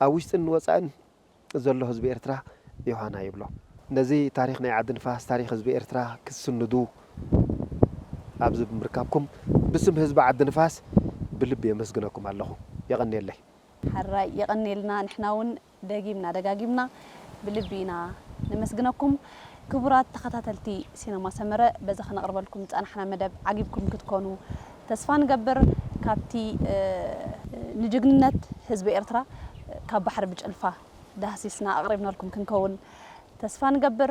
ኣብ ውሽጥን ወጻእን ዘሎ ህዝቢ ኤርትራ ዮሃና ይብሎ። ነዚ ታሪኽ ናይ ዓዲ ንፋስ፣ ታሪኽ ህዝቢ ኤርትራ ክትስንዱ ኣብዚ ብምርካብኩም ብስም ህዝቢ ዓዲ ንፋስ ብልቢ የመስግነኩም ኣለኹ። የቐንየለይ። ሓራይ የቐንየልና። ንሕና እውን ደጊምና ደጋጊምና ብልቢ ኢና ነመስግነኩም። ክቡራት ተኸታተልቲ ሲነማ ሰመረ፣ በዚ ከነቕርበልኩም ዝጸናሕና መደብ ዓጊብኩም ክትኮኑ ተስፋ ንገብር። ካብቲ፣ እ፣ ንጅግንነት ህዝቢ ኤርትራ ካብ ባሕሪ ብጭልፋ ዳህሲስና ኣቕሪብናልኩም ክንከውን ተስፋ ንገብር።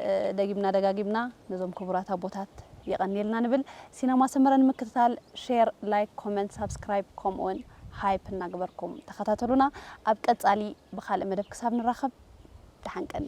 እ፣ ደጊምና ደጋጊምና ነዞም ክቡራት ኣቦታት የቐንየልና ንብል። ሲነማ ሰመረ ንምክትታል ሼር፣ ላይክ፣ ኮመንት፣ ሳብስክራይብ ከምኡውን ሃይፕ እናገበርኩም ተኸታተሉና። ኣብ ቀጻሊ ብኻልእ መደብ ክሳብ ንራኸብ ደሓን ቀኒ።